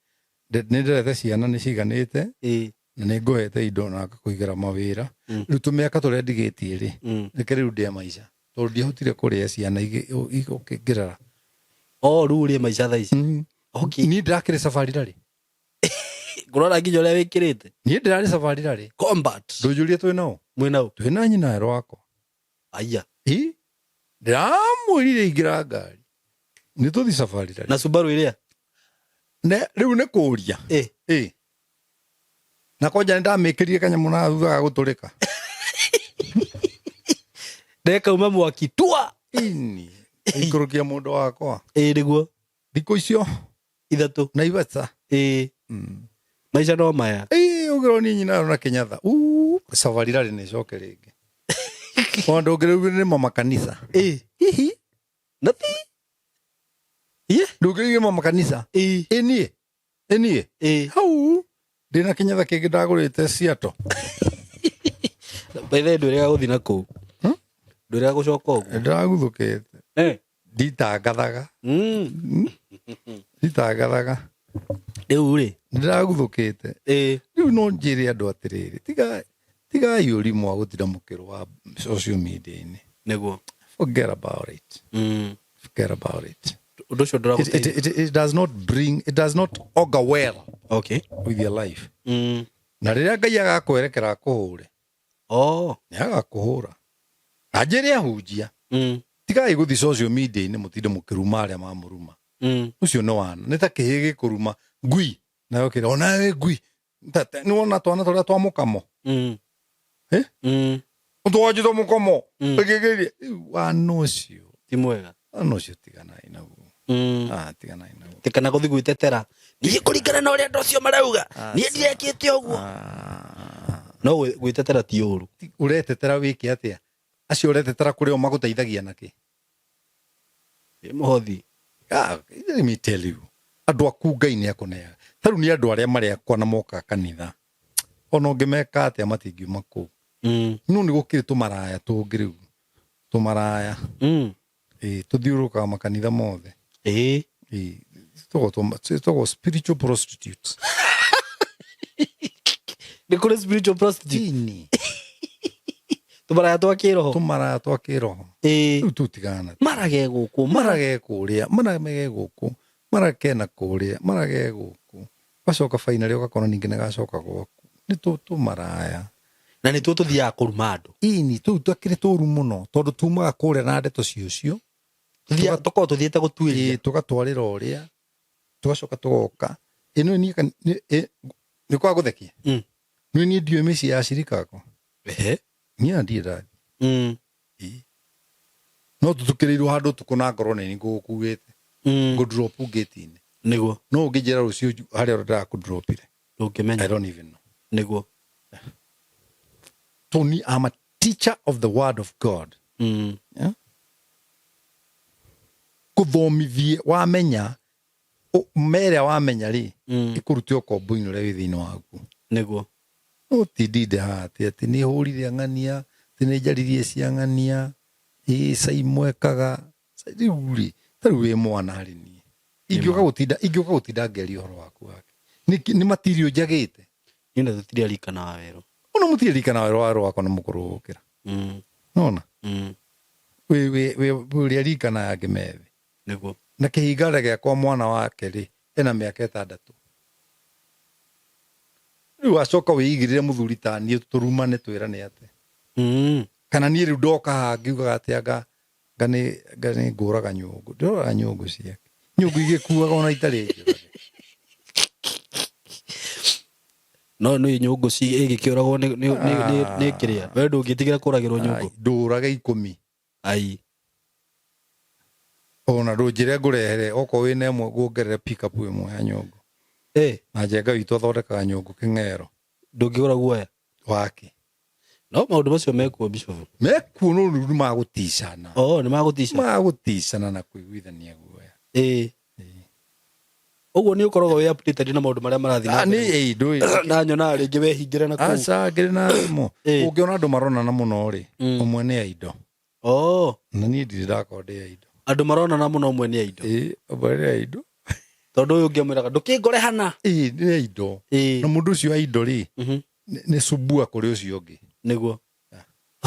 nĩ ndĩrete ciana nĩ ciganĩte Eh. na nĩ ngũhete indo na ngakũigĩra mawĩra. Mm. Rĩu tũmĩaka tũrĩa ndigĩtie rĩ, reke rĩu ndĩe maica. Tondũ ndiahotire kũrĩa ciana ngĩrera. O rĩu ũrĩe maica thaa ici. Okay. Niĩ ndĩrakĩrĩ safari rarĩ. Ngũrora nginya ũrĩa wĩkĩrĩte. Niĩ ndĩrarĩ safari rarĩ. Combat. Ndũnjũrie twĩ nao. Mwĩ nao. Twĩ na nyina werũ wakwa. Aya. Ĩ? Ndĩramwĩrire ingĩra ngari. Nĩ tũthi safari rarĩ. Na Subaru ĩrĩa? Ne rĩu nĩ kũria. Eh. Ĩ. Na kwanja nĩ ndamĩkĩrire kanyamũ na thutha ga gũtũrĩka. Ndekauma mwaki tua. Ini. Ikũrũkia mũndũ wakwa. Ĩ nĩguo. Thikũ icio Ithatũ. Naivasha. Ĩ. Maica no maya. Ĩ ũngĩrwo nyina na Kenyatta. Uu, safari rarĩ nĩ coke rĩngĩ. Ona ndũngĩrĩu nĩ mama kanitha. Ĩ. Hihi. Na ti. Ye. Ndũngĩrĩu nĩ mama kanitha. Ĩ. Ĩ niĩ. Ĩ niĩ. Ĩ. Hau. Ndĩna Kenyatta kĩngĩ ndagũrĩte Seattle. By the way ndwĩrĩga gũthiĩ na kũu. Ndwĩrĩga gũcoka ũguo. Ndĩraguthũkĩte. Eh. Nditangathaga. Nditangathaga. Rĩu rĩ. Ndĩraguthũkĩte. Ĩ. Rĩu no njĩre andũ atĩrĩrĩ, tiga tigai ũrimũ wa gũtinda mũkĩrũa social media-inĩ. Nĩguo. Forget about it. Forget about it. Ũndũ ũcio ndũragũteithia. It does not bring, it does not augur well Okay. with your life. Na rĩrĩa Ngai agakwerekera akũhũre. Oh. Nĩ agakũhũra. Na njĩre ahunjia. Tigai gũthiĩ social media-inĩ mũtinde mũkĩruma arĩa mamũruma. Ũcio nĩ wana. Nĩ ta kĩhĩ gĩkũruma ngui. Nayo kĩrĩa, onawe ngui. Nĩ wona twana tũrĩa twa mũkamo. Eh? Twanjĩtwo mũkamo. Ĩgĩgĩria. Wana ũcio. Ti mwega. Wana ũcio tiganai naguo. Ah, tiganai naguo. Tikana gũthiĩ gwĩtetera. Niĩ kũringana na ũrĩa andũ acio marauga. Niĩ ndirekĩte ũguo. No gwĩtetera ti ũru. Ũretetera wĩke atĩa? Acio ũretetera kũrĩ o magũteithagia nakĩ? Ĩ mũhothi. Ah, let me tell you. Andũ aku Ngai nĩ akũneaga. Ta rĩu nĩ andũ arĩa marĩ akwa na moka kanitha. Ona ũngĩmeka atĩa matingiuma kũu. No nĩ gũkĩrĩ tũmaraya tũngĩ rĩu. Tũmaraya. Ĩ, tũthiũrũrũkaga makanitha mothe. Ĩ. Ĩ, tũgwo spiritual prostitutes. Nĩ kũrĩ spiritual prostitute. Ini. Tũmaraya twa kĩroho. Tũmaraya twa kĩroho. Ĩ. Rĩu tũtigana. Marage gũkũ, marage kũrĩa, marage gũkũ, marage na kũrĩa, marage gũkũ. Gacoka finally ũgakora ningĩ nĩ gacoka gwaku. Nĩ tũmaraya. Na nĩ tuo tũthiaga kũruma andũ. Ini, tũu twakĩrĩ tũru mũno tondũ tumaga kũrĩa na ndeto cio. Tũthiaga tũkoragwo tũthiĩte gũtuĩria. Ĩ, tũgatwarĩra ũrĩa, tũgacoka tũgoka. Ĩ, nĩ niĩ nĩ kwa gũthekia. Nĩ niĩ ndiũĩ mĩciĩ ya acirika akwa. Ehe. Niĩ ndirĩ ndathiĩ. Ĩ. No tũtukĩrĩirwo handũ ũtukũ na ngorwo nĩ niĩ ngũgũkuĩte. Ngũ-drop gate-inĩ. Nĩguo. No ũngĩnjĩra rũciũ harĩa ũrĩa ndĩrakũ-dropire. Ndũngĩmenya. I don't even know. Nĩguo. Tony, I'm a teacher of the word of God. Yeah? Kũthomithie wamenya, merĩa wamenya rĩ, ĩkũrute ũkombo-inĩ ũrĩa wĩ thĩinĩ waku. Nĩguo. No ti ndinde haha atĩ nĩ hũrire ng'ania, atĩ nĩ njaririe cia ng'ania, ĩ cai mwekaga. Rĩu rĩ, ta rĩu wĩ mwana harĩ niĩ. Ingĩũka gũtinda ngĩaria ũhoro waku wake. Nĩ material njagĩte. Niĩ na tũtirĩ arikana wa werũ. Ona mũtirĩ arikana wa werũ wakwa na mũkũrũ gũkĩra. Nona? Wĩ ũrĩa rikana yangĩ methĩ. Nĩguo. Na kĩhingara gĩakwa mwana wake rĩ, ena mĩaka 6. Rĩu wacoka wĩigĩrĩre mũthuri ta niĩ tũrumane twĩrane atĩ. Kana niĩ rĩu ndoka haha ngiugaga atĩ anga Nga nĩ ngũraga nyũngũ. Ndĩroraga nyũngũ ciake. Nyũngũ igĩkuaga ona itarĩ njũrage. No nĩ nyũngũ ci ĩgĩkĩũragwo nĩ nĩ nĩ nĩ kĩrĩa. We ndũngĩtigĩra kũragĩrwo nyũngũ. Ndũrage ikũmi. Ai. Ona ndũnjĩre ngũrehere okorwo wĩna ĩmwe nguongerere pick up ĩmwe ya nyũngũ. Eh. Na njenga witũ athondekaga nyũngũ kĩng'ero. Ndũngĩgũra guoya. Wake. No maũndũ macio mekuo Bishop. Mekuo no rĩu nĩ magũticana. Oh, nĩ magũtica. Magũticana na kũiguithania guoya. Ĩĩ. Ũguo nĩ ũkoragwo wĩ updated na maũndũ marĩa marathiĩ na Ah, nĩ mbere. ĩĩ ndũĩ. Na nyonaga rĩngĩ wehingĩra na kũu. Aca ngĩrĩ na thimũ. Ĩĩ. Ũngĩona andũ maronana mũno rĩ, Mm. ũmwe nĩ aindo. Oh, Na niĩ ndirĩ ndakorwo ndĩ aindo. andũ maronana mũno ũmwe nĩ aindo. Ĩĩ, ũmwe nĩ aindo. Tondũ ũyũ ũngĩ amwĩraga ndũkĩngore hana. Ĩĩ, nĩ aindo. Ĩĩ. Na mũndũ ũcio aindo rĩ, Mhm. nĩ subua kũrĩ ũcio ũngĩ. Nĩguo.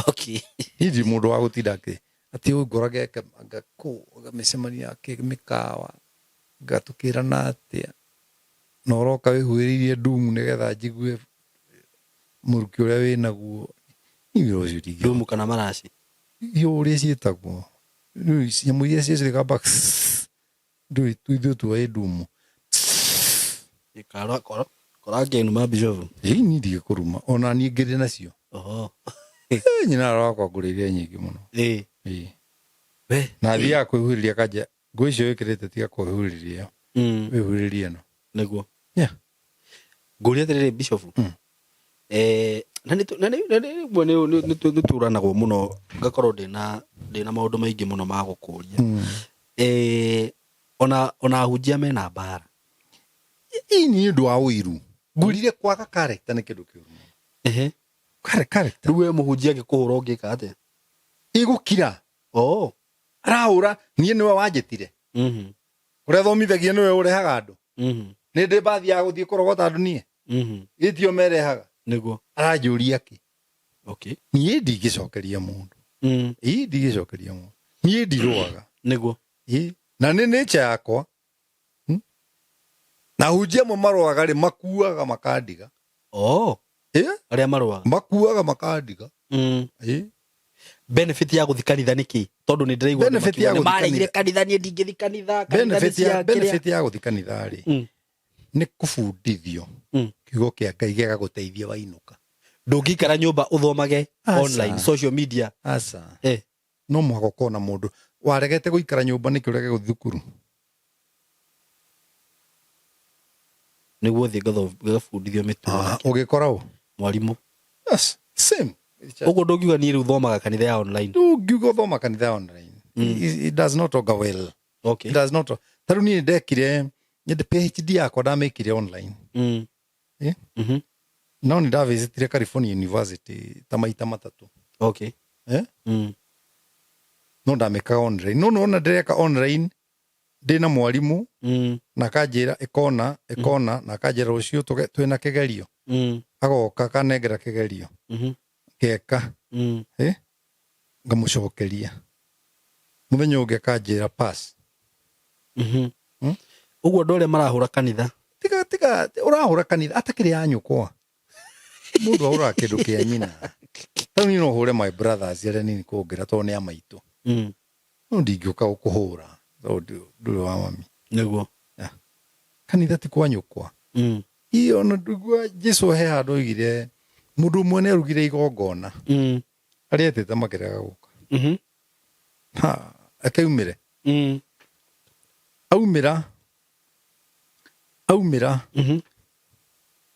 Okay. Niĩ ndirĩ mũndũ wa gũtinda atĩ atĩ ũyũ ngorage anga kũ mĩcemanio yake mĩkawa ngatũkĩrana atĩa na ũroka wĩhuhĩrĩirie ndumu nĩgetha njigue mũrukĩ ũrĩa wĩnaguo. Niĩ wĩra ũcio ndingĩhota. Ndumu kana maraci? Iyo ũrĩa ciĩtagwo. Rĩu nyamũ iria ciĩcĩkaga ndũĩ ithuĩ tuoĩ ndumu. Kora kora kora ngĩnuma Bishop. Ĩĩ niĩ ndigĩkũruma ona niĩ ngĩrĩ nacio. Oho. Nyina wakwa ngũrĩire nyingĩ mũno. Ĩĩ. Ĩĩ. We. Na athiaga kwĩhuhĩrĩria akanja nguo icio wĩkĩrĩte tiga kwĩhuhĩrĩria ĩyo. Wĩhuhĩrĩrie ĩno. Nĩguo. Yeah. Ngũria atĩrĩrĩ Bishop. Eh, na nĩ na nĩ na nĩ rĩmwe nĩ nĩ nĩ tũranagwo mũno ngakorwo ndĩna ndĩna maũndũ maingĩ mũno ma gũkũria. Eh, ona ona ahunjia mena mbara. Ĩĩ nĩ ũndũ wa ũiru. Ngũrire kwaga character nĩ kĩndũ kĩũru mũno. Ehe. Character. Rĩu we mũhunjia angĩkũhũra ũngĩka atĩa? Ĩgũkira. Oh. Arahũra niĩ nĩwe wanjĩtire. Mhm. Ũrĩa thomithagia nĩwe ũrehaga andũ. Mhm. Nĩ ndĩ mbathi ya gũthiĩ kũrogota andũ niĩ. Mhm. Gĩtio merehaga. Nĩguo. Aranjũria kĩ? Okay. Niĩ ndingĩcokeria mũndũ. Ĩĩ ndingĩcokeria mũndũ. Niĩ ndirũaga. Nĩguo. Ĩĩ. Na nĩ nature yakwa. Na hunjia amwe marũaga rĩ makuaga makandiga. Oh. Ĩĩ. Arĩa marũaga. Makuaga makandiga. Ĩĩ. Benefit ya gũthiĩ kanitha nĩ kĩ? Tondũ nĩ ndĩraigua andũ Benefit ya makiuga nĩ gũthiĩ mareire kanitha. kanitha niĩ ndingĩthiĩ kanitha, kanitha nĩ Benefit ya cia kĩrĩa. benefit ya gũthiĩ kanitha rĩ nĩ kũbundithio kiugo kĩa Ngai gĩgagũteithia wainũka. Ndũngĩikara nyũmba ũthomage Aca. online social media. Aca. Eh. No mũhaka ũkorwo na mũndũ waregete gũikara nyũmba nĩkĩ ũrege gũthiĩ thukuru? Nĩguo thiĩ ngabundithio mĩtugo. Ũgĩkora ũ? Mwarimũ. Yes, same. Ũguo ndũngiuga niĩ rĩu thomaga kanitha ya online. Ndũngiuga ũthoma kanitha ya online. It does not augur well. Okay. It does not. Ta rĩu niĩ ndekire nyende PhD yakwa ndamĩkire online. Eh? No nĩ ndavisitire California University ta maita matatũ. Okay. Eh? No ndamĩkaga online. No nĩwona ndĩreka online ndĩna mwarimũ na akanjĩra ĩkona ĩkona na akanjĩra rũciũ twĩna kĩgerio. Agoka akanengera kĩgerio. Ngeka. Eh? Ngamũcokeria. Mũthenya ũngĩ akanjĩra pass. Ũguo andũ arĩa marahũra kanitha. Tiga tiga ũrahũra kanitha atakĩrĩ ya nyũkwa. Mũndũ ahũraga kĩndũ kĩa nyina. Ta niĩ no hũre my brothers arĩa nini kũngĩra tondũ nĩ a maitũ. No ndingĩũka gũkũhũra tondũ ndũrĩ wa mami. Nĩguo. Yeah. Kanitha ti kwa nyũkwa. Ii ona ndũigua Jesũ he handũ oigire mũndũ ũmwe nĩ arugire igongona. Arĩa etĩte makĩrega gũka. Ha, akaumĩre. Aumĩra. Aumĩra.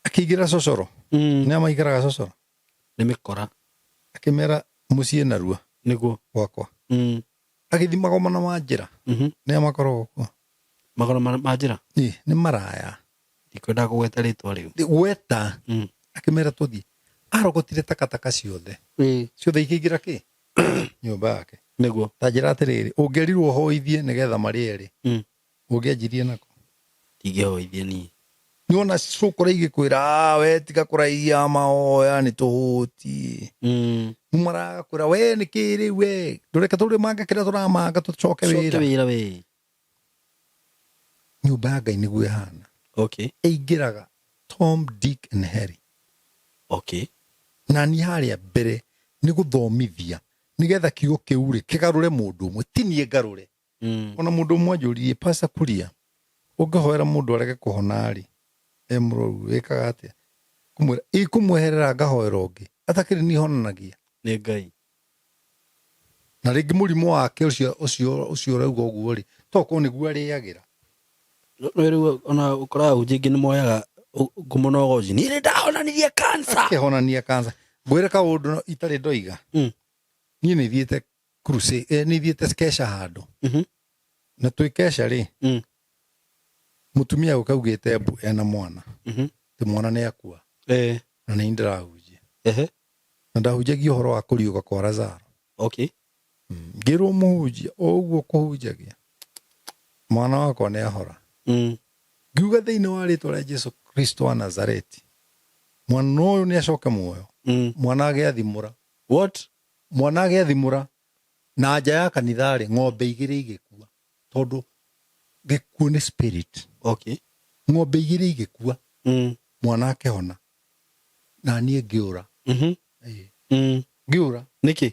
Akĩingĩra cocoro. Nĩ amaikaraga cocoro. Nĩ mĩkora. Akĩmera mũciĩ narua. Nĩguo. Gwakwa. Agĩthiĩ magomano ma njĩra. Nĩ amakoragwo kuo. Magomano ma njĩra? Ĩ, nĩ maraya. Ndikwendaga kũgweta rĩtwa rĩu. Gweta. Akĩmera tũthiĩ. Arogotire takataka ciothe. Ciothe ikĩingĩra kĩ? Nyũmba yake. Nĩguo. Ta njĩra atĩrĩrĩ, ũngĩerirwo ũhoithie nĩgetha marĩe rĩ, ũngĩanjirie nako? Ndingĩhoithie niĩ. Nĩwona cũkũra igĩkwĩra, we tiga kũraiya mahoya nĩ tũhũtiĩ. Marakwĩra we nĩ kĩ rĩu we, ndũreke tũrĩmange kĩrĩa tũramanga tũcoke Coke wĩra. wĩra we. Nyũmba ya Ngai nĩguo ĩhana. Okay. Ĩingĩraga Tom, Dick and Harry. Okay. Na niĩ harĩa mbere nĩ gũthomithia. Nĩgetha kiugo kĩu rĩ kĩgarũre mũndũ ũmwe, ti niĩ ngarũre. Ona mũndũ ũmwe anjũririe, "Pastor Kuria, ũngĩhoera mũndũ arege kũhona rĩ, e mũrwaru, wĩkaga atĩa?" Kũmwĩra ikũmweherera ngahoera ũngĩ atakĩrĩ niĩ honanagia. Nĩ Ngai. Na rĩngĩ mũrimũ wake ũcio ũrauga ũguo rĩ, tokorwo nĩguo arĩagĩra. No rĩu ona ũkoraga ahunjia aingĩ nĩ moyaga ngumo na ũgoci, niĩ nĩ ndahonanirie cancer. Akĩhonania cancer. Ngwĩre kaũndũ itarĩ ndoiga. Niĩ nĩ thiĩte crusade, nĩ thiĩte kesha handũ. Na twĩ kesha rĩ, mũtumia gũka augĩte mbu ena mwana. Ti mwana nĩ akua. Na nĩ ndĩrahunjia. Na ndahunjagia ũhoro wa kũriũka kwa Lazaro. Ngĩrwo mũhunjia o ũguo kũhunjagia, mwana wakwa nĩ ahora. Ngiuga thĩinĩ wa rĩtwa rĩa Jesu Kristo wa Nazareti, mwana ũyũ nĩ acoke muoyo. Mwana agĩathimũra. What? Mwana agĩathimũra na nja ya kanitha rĩ, ng'ombe igĩrĩ igĩkua, tondũ gĩkuũ nĩ spirit. Ng'ombe igĩrĩ igĩkua. Mwana akĩhona na niĩ ngĩũra. Ĩĩ. Ngĩũra. Nĩkĩ?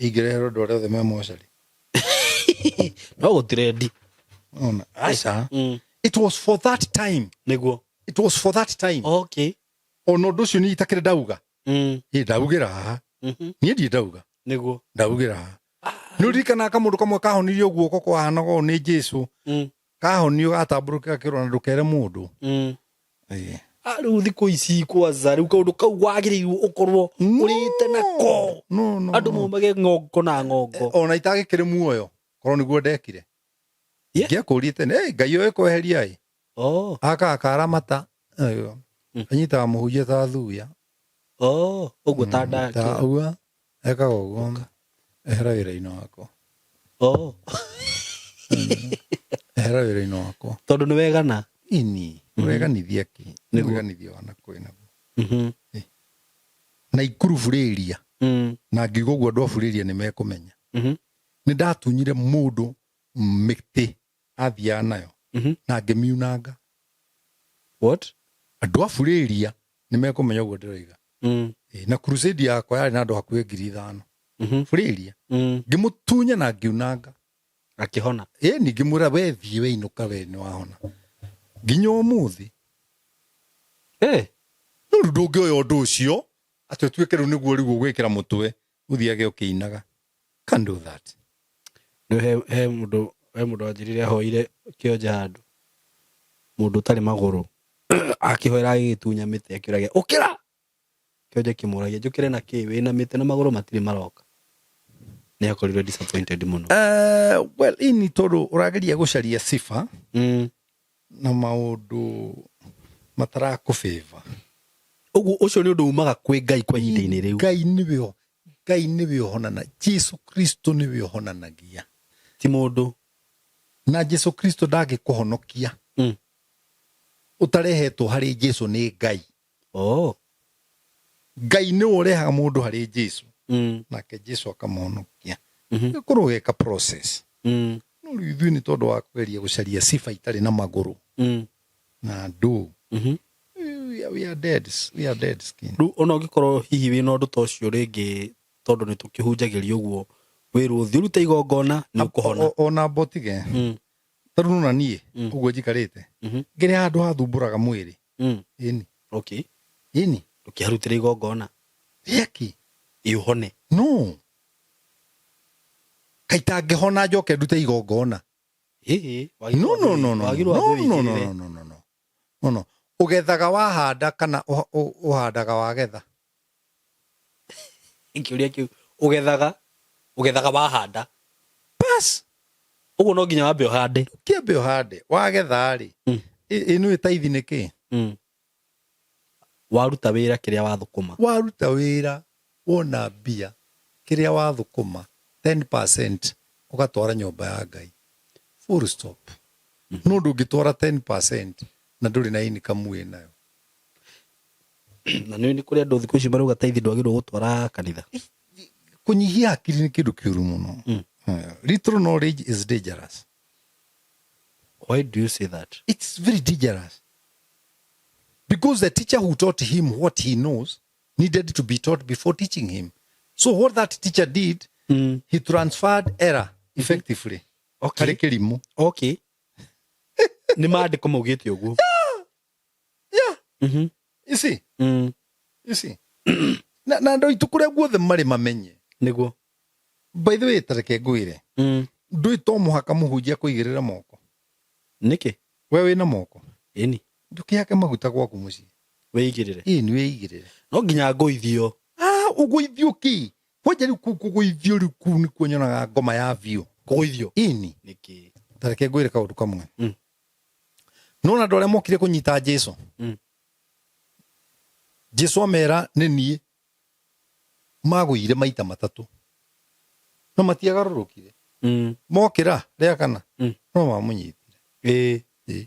Ingĩreherwo andũ arĩa othe me mocarĩ. No gũtirendi. Ona aca. It was for that time. Nĩguo. It was for that time. Ona ũndũ ũcio niĩ itakĩrĩ ndauga. Ĩ ndaugĩra haha. Niĩ ndirĩ ndauga. Nĩguo. Ndaugĩra haha. Nĩ ũririkanaga kamũndũ kamwe kahonirio guoko kwahanaga ũũ nĩ Jesu. Kahonio gatambũrũkĩra kĩrora na ndũkere mũndũ. Ĩĩ. Rĩu thikũ ici kwanza rĩu kaũndũ kau wagĩrĩirwo ũkorwo ũrĩte nako. No, no, Andũ no. maumage ng'ongo na ng'ongo. Ona itagĩkĩrĩ muoyo korwo nĩguo ndekire. Ingĩakũrire tene, Ngai oĩ kweheria ĩ. Aka akaramata. Anyitaga mũhunjia ta thuya. Ũguo ta ndake. Ta ũguo ekaga ũguo. Ehera wĩra-inĩ wakwa. Ehera wĩra-inĩ wakwa. Tondũ nĩ wegana. Ini, ũreganithia kĩ? Nĩguo. Ũreganithia wa nakũ naguo. Na ikuru burĩria. Na ngiuga ũguo andũ a burĩria nĩ mekũmenya. Nĩ ndatunyire mũndũ mĩtĩ athiaga nayo. Na ngĩmiunanga. What? Andũ a burĩria nĩ mekũmenya ũguo ndĩroiga. Na crusade yakwa yarĩ na andũ hakuhĩ 5,000. Burĩria. Ngĩmũtunya na ngiunanga. Akĩhona. Ĩni ngĩmwĩra we thiĩ we inũka we nĩ wahona. Nginya ũmũthĩ. No rĩu ndũngĩoya ũndũ ũcio atĩ ũtuĩke rĩu nĩguo rĩu ũgwĩkĩra mũtwe ũthiage ũkĩinaga. Can't do that. Rĩu he mũndũ wanjĩrire ahoire kĩonje handũ. Mũndũ ũtarĩ magũrũ. Akĩhoera agĩgĩtunya mĩtĩ akĩũragia ũkĩra. Kĩonje kĩmũragia njũkĩre na kĩ wĩna mĩtĩ na magũrũ matirĩ maroka. Nĩ akorirwo disappointed mũno. Well, ini tondũ ũrageria gũcaria sifa na maũndũ matarakũfavor. Ũguo ũcio nĩ ũndũ umaga kwĩ Ngai kwa ihinda-inĩ rĩu. Ngai nĩwe, Ngai nĩwe ũhonana. Jesu Kristo nĩwe ũhonanagia. Ti mũndũ. Na Jesu Kristo ndangĩkũhonokia. Ũtarehetwo harĩ Jesu nĩ Ngai. Ngai nĩwe ũrehaga mũndũ harĩ Jesu. Nake Jesu akamũhonokia. Ũkorwo ũgĩka process. No rĩu ithuĩ nĩ tondũ wa kũgeria gũcaria sifa itarĩ na magũrũ. Na andũ. We are dead. We are dead skin. Rĩu ona ũngĩkorwo hihi wĩna ũndũ ta ũcio rĩngĩ tondũ nĩ tũkĩhunjagĩria ũguo wĩrwo ũthiĩ ũrute igongona nĩ ũkũhona. Ona mbotige. Ta rĩu nona niĩ, ũguo njikarĩte. Ngĩrĩ handũ hathumbũraga mwĩrĩ. Ĩni. Ĩni. Ndũkĩharutĩre igongona. Rĩaki. Ĩ ũhone. No. Kaitangĩhona njoke ndute igongona. Ĩĩ, No, no, no, no, wagĩrĩirwo no, wambe no, no, wĩigĩrĩre. no, no, no, no. No, no. Ũgethaga wahanda kana ũhandaga wagetha? Kĩũria kĩu. Ũgethaga wahanda. Bas. Ũguo no nginya wambe ũhande. Kĩambe ũhande. Wagetha rĩ. Ĩno ĩtaithi nĩ kĩ? Waruta wĩra kĩrĩa wathũkũma. Waruta wĩra wona mbia kĩrĩa wathũkũma 10% ũgatwara nyũmba ya Ngai. Full stop. No ndũngĩtwara 10% na ndũrĩ na income wĩ nayo. Na nĩ kũrĩ andũ thikũ ici marauga taithi ndwagĩrĩirwo gũtwara kanitha. Kũnyihia hakiri nĩ kĩndũ kĩũru mũno. Little knowledge is dangerous. Why do you say that? It's very dangerous. Because the teacher who taught him what he knows needed to be taught before teaching him. So what that teacher did, he transferred error effectively harĩ kĩrimũ. Okay, nĩ maandĩko maugĩte ũguo. Yeah. You see? You see? Na andũ aitũ kũrĩa guothe marĩ mamenye. Nĩguo. By the way, tareke ngwĩre, ndũĩ to mũhaka mũhunjia kũigĩrĩra moko. Nĩkĩ? We wĩna moko? Ĩni. Ndũkĩhake maguta gwaku mũciĩ. Wĩigĩrĩre. Ĩni, wĩigĩrĩre. No nginya ngũithio? Ah, ũgũithio kĩ? Kwanja rĩu kũu kũgũithio, rĩu kũu nĩkuo nyonaga ngoma ya biũ. Kũgũithio? Ĩni. Nĩkĩ? Tareke ngwĩre kaũndũ kamwe. Nona andũ arĩa mokire kũnyita Jesu, Jesu amera nĩ niĩ, magũire maita matatũ no matiagarũrũkire. Mokĩra rĩa kana, no mamũnyitire. Ĩĩ.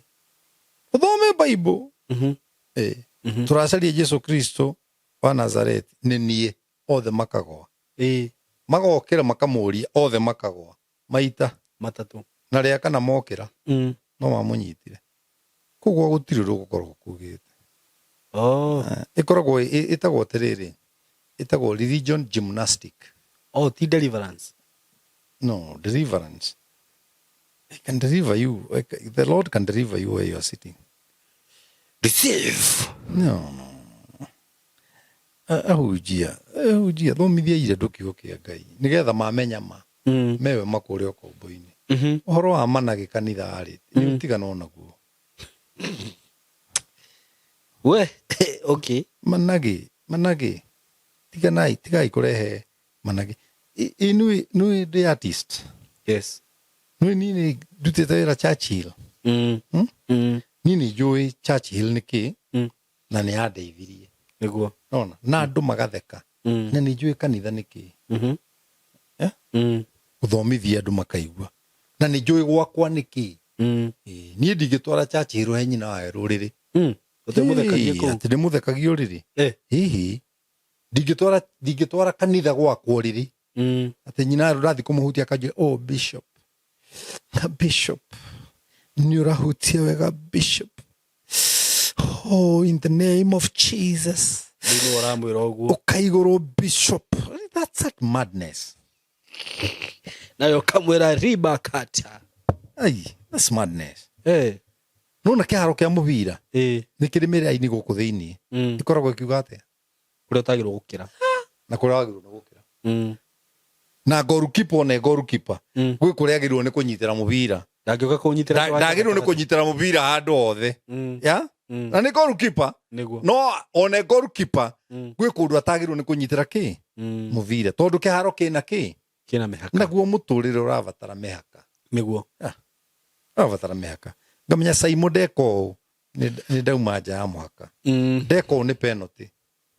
Ũthome Bible. Ĩĩ. Tũracaria Jesu Kristo wa Nazareti, nĩ niĩ, othe makagwa. Magokĩra makamũria, othe makagwa maita matatũ. Na rĩa kana mokĩra, no mamũnyitire. Koguo gũtirĩ ũndũ gũkoragwo kugĩte. Oh. Ĩkoragwo ĩtagwo atĩrĩrĩ, ĩtagwo religion gymnastic. Oh, ti deliverance? No deliverance. I can deliver you. The Lord can deliver you where you are sitting. Receive. No. Ahunjia, ahunjia, thomithia ire andũ kiugo kĩa Ngai nĩgetha mamenya ma mewe makũrĩ ũkombo-inĩ. Ũhoro wa managĩ kanitha rĩ, nĩ ũtigana naguo. We, okay. Managĩ, managĩ, tiganai, tigai kũrehe managĩ. Ĩ nĩ ndĩ artist. Yes. Nĩ niĩ nĩ ndutĩte wĩra Churchill. Niĩ nĩ njũĩ Churchill nĩ kĩ, na nĩ yandeithirie. Nĩguo. Nona na andũ magatheka. Na nĩ njũĩ kanitha nĩ kĩ. Eh? Gũthomithia andũ makaigua. Na nĩ njũĩ gwakwa nĩ kĩ. Ĩ, niĩ ndingĩtwara Churchill he nyina wa rũrĩrĩ. Ũtĩmũthekagie kũu. Atĩ ndĩmũthekagie ũrĩrĩ. Hihi ndingĩtwara kanitha gwakwa ũrĩrĩ. Atĩ nyina ndathi kũmũhutia akanjĩra, "Oh bishop, bishop, nĩ ũrahutia wega bishop. Oh, in the name of Jesus." Rĩu nĩ ũramwĩra ũguo. Ũkaigũrwo bishop. That's such madness. Nayo ũkamwĩra riba kata. Ai, that's madness. Nona kĩharo kĩa mũbira nĩ kĩrĩ mĩraini gũkũ thĩinĩ. Ĩkoragwo ĩkiuga atĩa? Kũrĩa ũtagĩrwo gũkĩra. Na kũrĩa wagĩrĩirwo nĩ gũkĩra. Na goalkeeper, one goalkeeper, gwĩ kũrĩa agĩrĩirwo nĩ kũnyitĩra mũbira. Ndangĩũka kũnyitĩra. Ndagĩrĩirwo nĩ kũnyitĩra mũbira handũ hothe. Ya? Na nĩ goalkeeper. Nĩguo. No one goalkeeper, gwĩ kũndũ atagĩrĩirwo nĩ kũnyitĩra kĩ? Mũbira. Tondũ kĩharo kĩna kĩ? Kĩna mĩhaka. Naguo mũtũrĩre ũrabatara mĩhaka. Nĩguo. Ũrabatara mĩhaka. Ngamenya Saimo ndeka ũũ nĩ ndauma nja ya mũhaka. Ndeka ũũ nĩ penalty.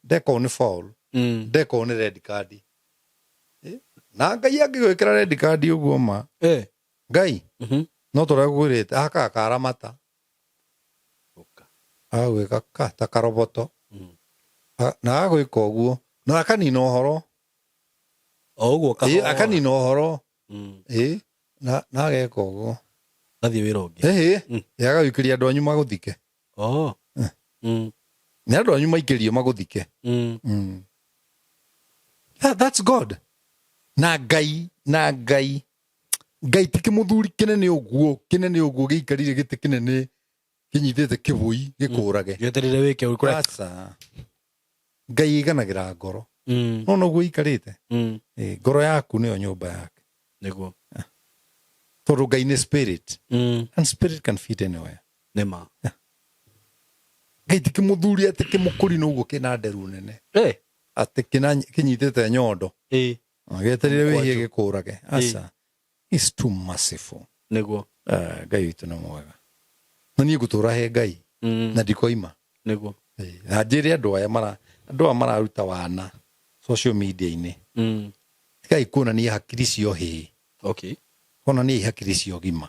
Ndeka ũũ nĩ foul. Ndeka ũũ nĩ red card. Na Ngai angĩgwĩkĩra red card ũguo ma. Ngai. No tũrĩa ngwĩrĩte ahakaga karamata. Agagwĩka ka ta karoboto. Na agagwĩka ũguo na akanina ũhoro. O ũguo kahora. Akanina ũhoro. Na ageka ũguo. Gathiĩ wĩra ũngĩ. Agagũikĩria andũ anyu magũthike. Oh. Nĩ andũ anyu maikĩrio magũthike. That's God. Na Ngai, na Ngai. Ngai ti kĩmũthuri kĩnene ũguo, kĩnene ũguo gĩikarire gĩtĩ kĩnene kĩnyitĩte kĩbũi gĩkũrage. Gĩeterere wĩke ũkũre. Aca. Ngai iganagĩra ngoro. No noguo ikarĩte. Ngoro yaku nĩyo nyũmba yake. Nĩguo. Tondũ Ngai nĩ spirit. And spirit can fit anywhere. Nĩma. Ngai ti kĩmũthuri atĩ kĩmũkũri n'ũguo kĩna nderu nene. Atĩ kĩnyitĩte nyondo. Gĩeterere wĩhie gĩkũrage. Aca. It's too merciful. Nĩguo. Ngai witũ nĩ mwega. Na niĩ ngũtũra he Ngai. Na ndikoima. Nĩguo. Na njĩre andũ aya andũ aya mararuta wana social media-inĩ. Tigai kuonania hakiri cio hĩ. Okay. Onania hakiri cio gima.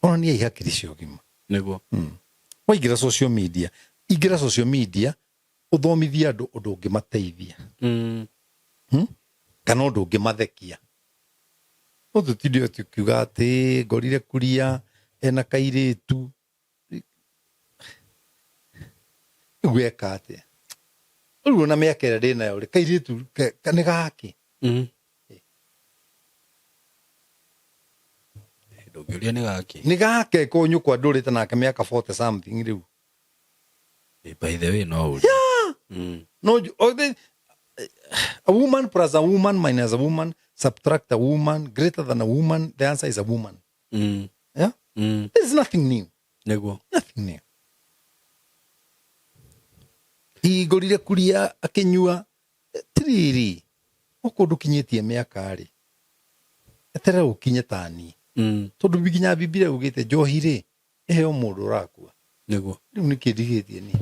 Onania hakiri cio gima. Nĩguo. Waingĩra social media, ingĩra social media ũthomithie andũ ũndũ ũngĩmateithia. Kana ũndũ ũngĩmathekia. No tũtinde tũkiuga atĩ ngorire kuria ena kairĩtu. Rĩu eka atĩa? Rĩu ona mĩaka ĩrĩa ndĩ nayo rĩ, kairĩtu nĩ gakĩ? Ndũngĩũria nĩ gakĩ. Nĩ gake ko nyũkwa ndũrĩte nake mĩaka 40 something rĩu. By the way, no ũrie. No a woman plus a woman minus a woman subtract a woman greater than a woman, the answer is a woman. Yeah? There's nothing new. Nĩguo. Nothing new. Hingũrire kuria akĩnyua tiriri okorwo ndũkinyĩtie mĩaka rĩ, eterera ũkinye tani. Tondũ nginya Bibilia ugĩte njohi rĩ ĩheo mũndũ ũrakua. Nĩguo. Rĩu nĩkĩ ndigĩtie niĩ?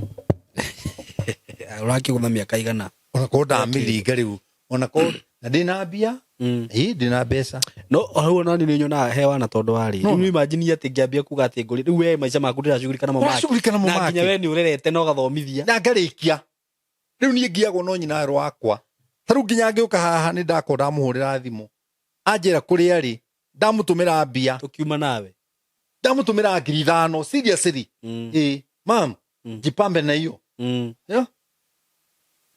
Ũrakĩgũtha mĩaka igana? Ona korwo ndamĩthinga rĩu, ona korwo na ndĩna mbia, ĩĩ ndĩna mbeca. No hau ona niĩ nĩnyonaga he wana tondũ wa rĩrĩ. Rĩu imagine atĩ ngĩambia kuga atĩ ngũri rĩu we maica maku ndĩracugurika namo make. Ũracugurika namo Na nginya make. we nĩ ũrerete na ũgathomithia. Na ngarĩkia. Rĩu niĩ ngiagwo no nyina werũ wakwa. Ta rĩu nginya ngĩũka haha nĩ ndakorwo ndamũhũrĩra thimũ. Anjĩra kũrĩa arĩ, ndamũtũmĩra mbia. Tũkiuma nawe. Ndamũtũmĩra 5,000, seriously. Ĩĩ, mam, jipambe na hiyo. Yeah?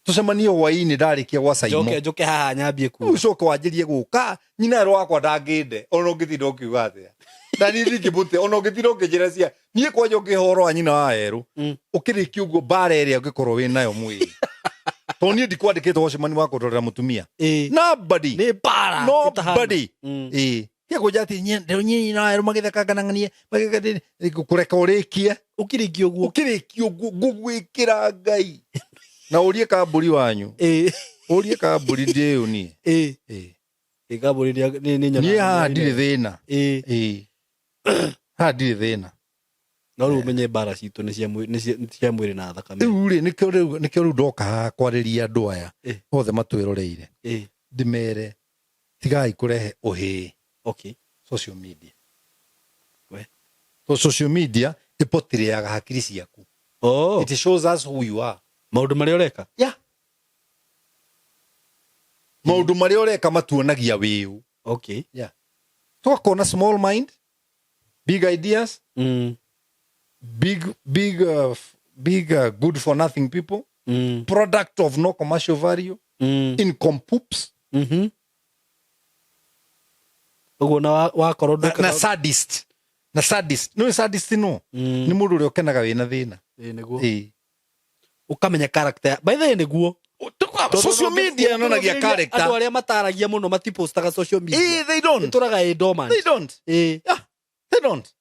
Tũcemanie hwaĩ-inĩ ndarĩkia gwa Saimo. Njoke, njoke haha nyambie kuga. Rĩu ũcoke wanjĩrie gũka, nyina werũ wakwa ndangĩnde, ona ũngĩtinda ũkiuga atĩa. Na niĩ ndingĩmũte, ona ũngĩtinda ũkĩnjĩra cia, niĩ kwanja ũngĩhe ũhoro wa nyina wa werũ, ũkĩrĩkia ũguo mbara ĩrĩa ũngĩkorwo wĩ nayo mwĩrĩ. Tondũ niĩ ndikwandĩkĩtwo ũcemani wa kũndorera mũtumia. Nobody. Nĩ mbara Nobody. ĩtahana. Tiga kũnjĩra atĩ ndĩro nyie nyina wa werũ magĩthekanga na ng'anie, magĩtheka, kũreka ũrĩkie. Ũkĩrĩkia ũguo. Ũkĩrĩkia ũguo, ngũgwĩkĩra Ngai. Na ũrie kambũri wanyu. Ũrie kambũri ndĩũ niĩ. Ĩ, kambũri nĩ nyonaga Niĩ haha nĩ ndirĩ thĩna. Haha ndirĩ thĩna. No rĩu ũmenye mbara citũ nĩ cia mwĩrĩ na thakame. Rĩu rĩ, nĩkĩo rĩu ndoka haha kwarĩria andũ aya othe matwĩroreire. Ndĩmere tigai kũrehe ũhĩĩ. Social media. To social media ĩpotireaga hakiri ciaku. It shows us who you are. Maũndũ marĩa ũreka? Yeah. Maũndũ marĩa ũreka matuonagia wĩũ. Yeah. Tũgakona small mind, big ideas, big, good for nothing people, product of no commercial value, income poops. Ũguo na wakorwo Na ndũkaga- sadist. Na sadist. No sadist no. Nĩ mũndũ ũrĩa ũkenaga wĩna thĩna. Ĩĩ, nĩguo. Ĩĩ. Ũkamenya character ya-, by the way, nĩguo. Tondũ social media yonanagia character. Andũ arĩa mataragia mũno matipostaga social media. Ĩĩ, they don't. Ĩtũraga ĩ dormant. They don't. Ĩĩ. Yeah, they don't.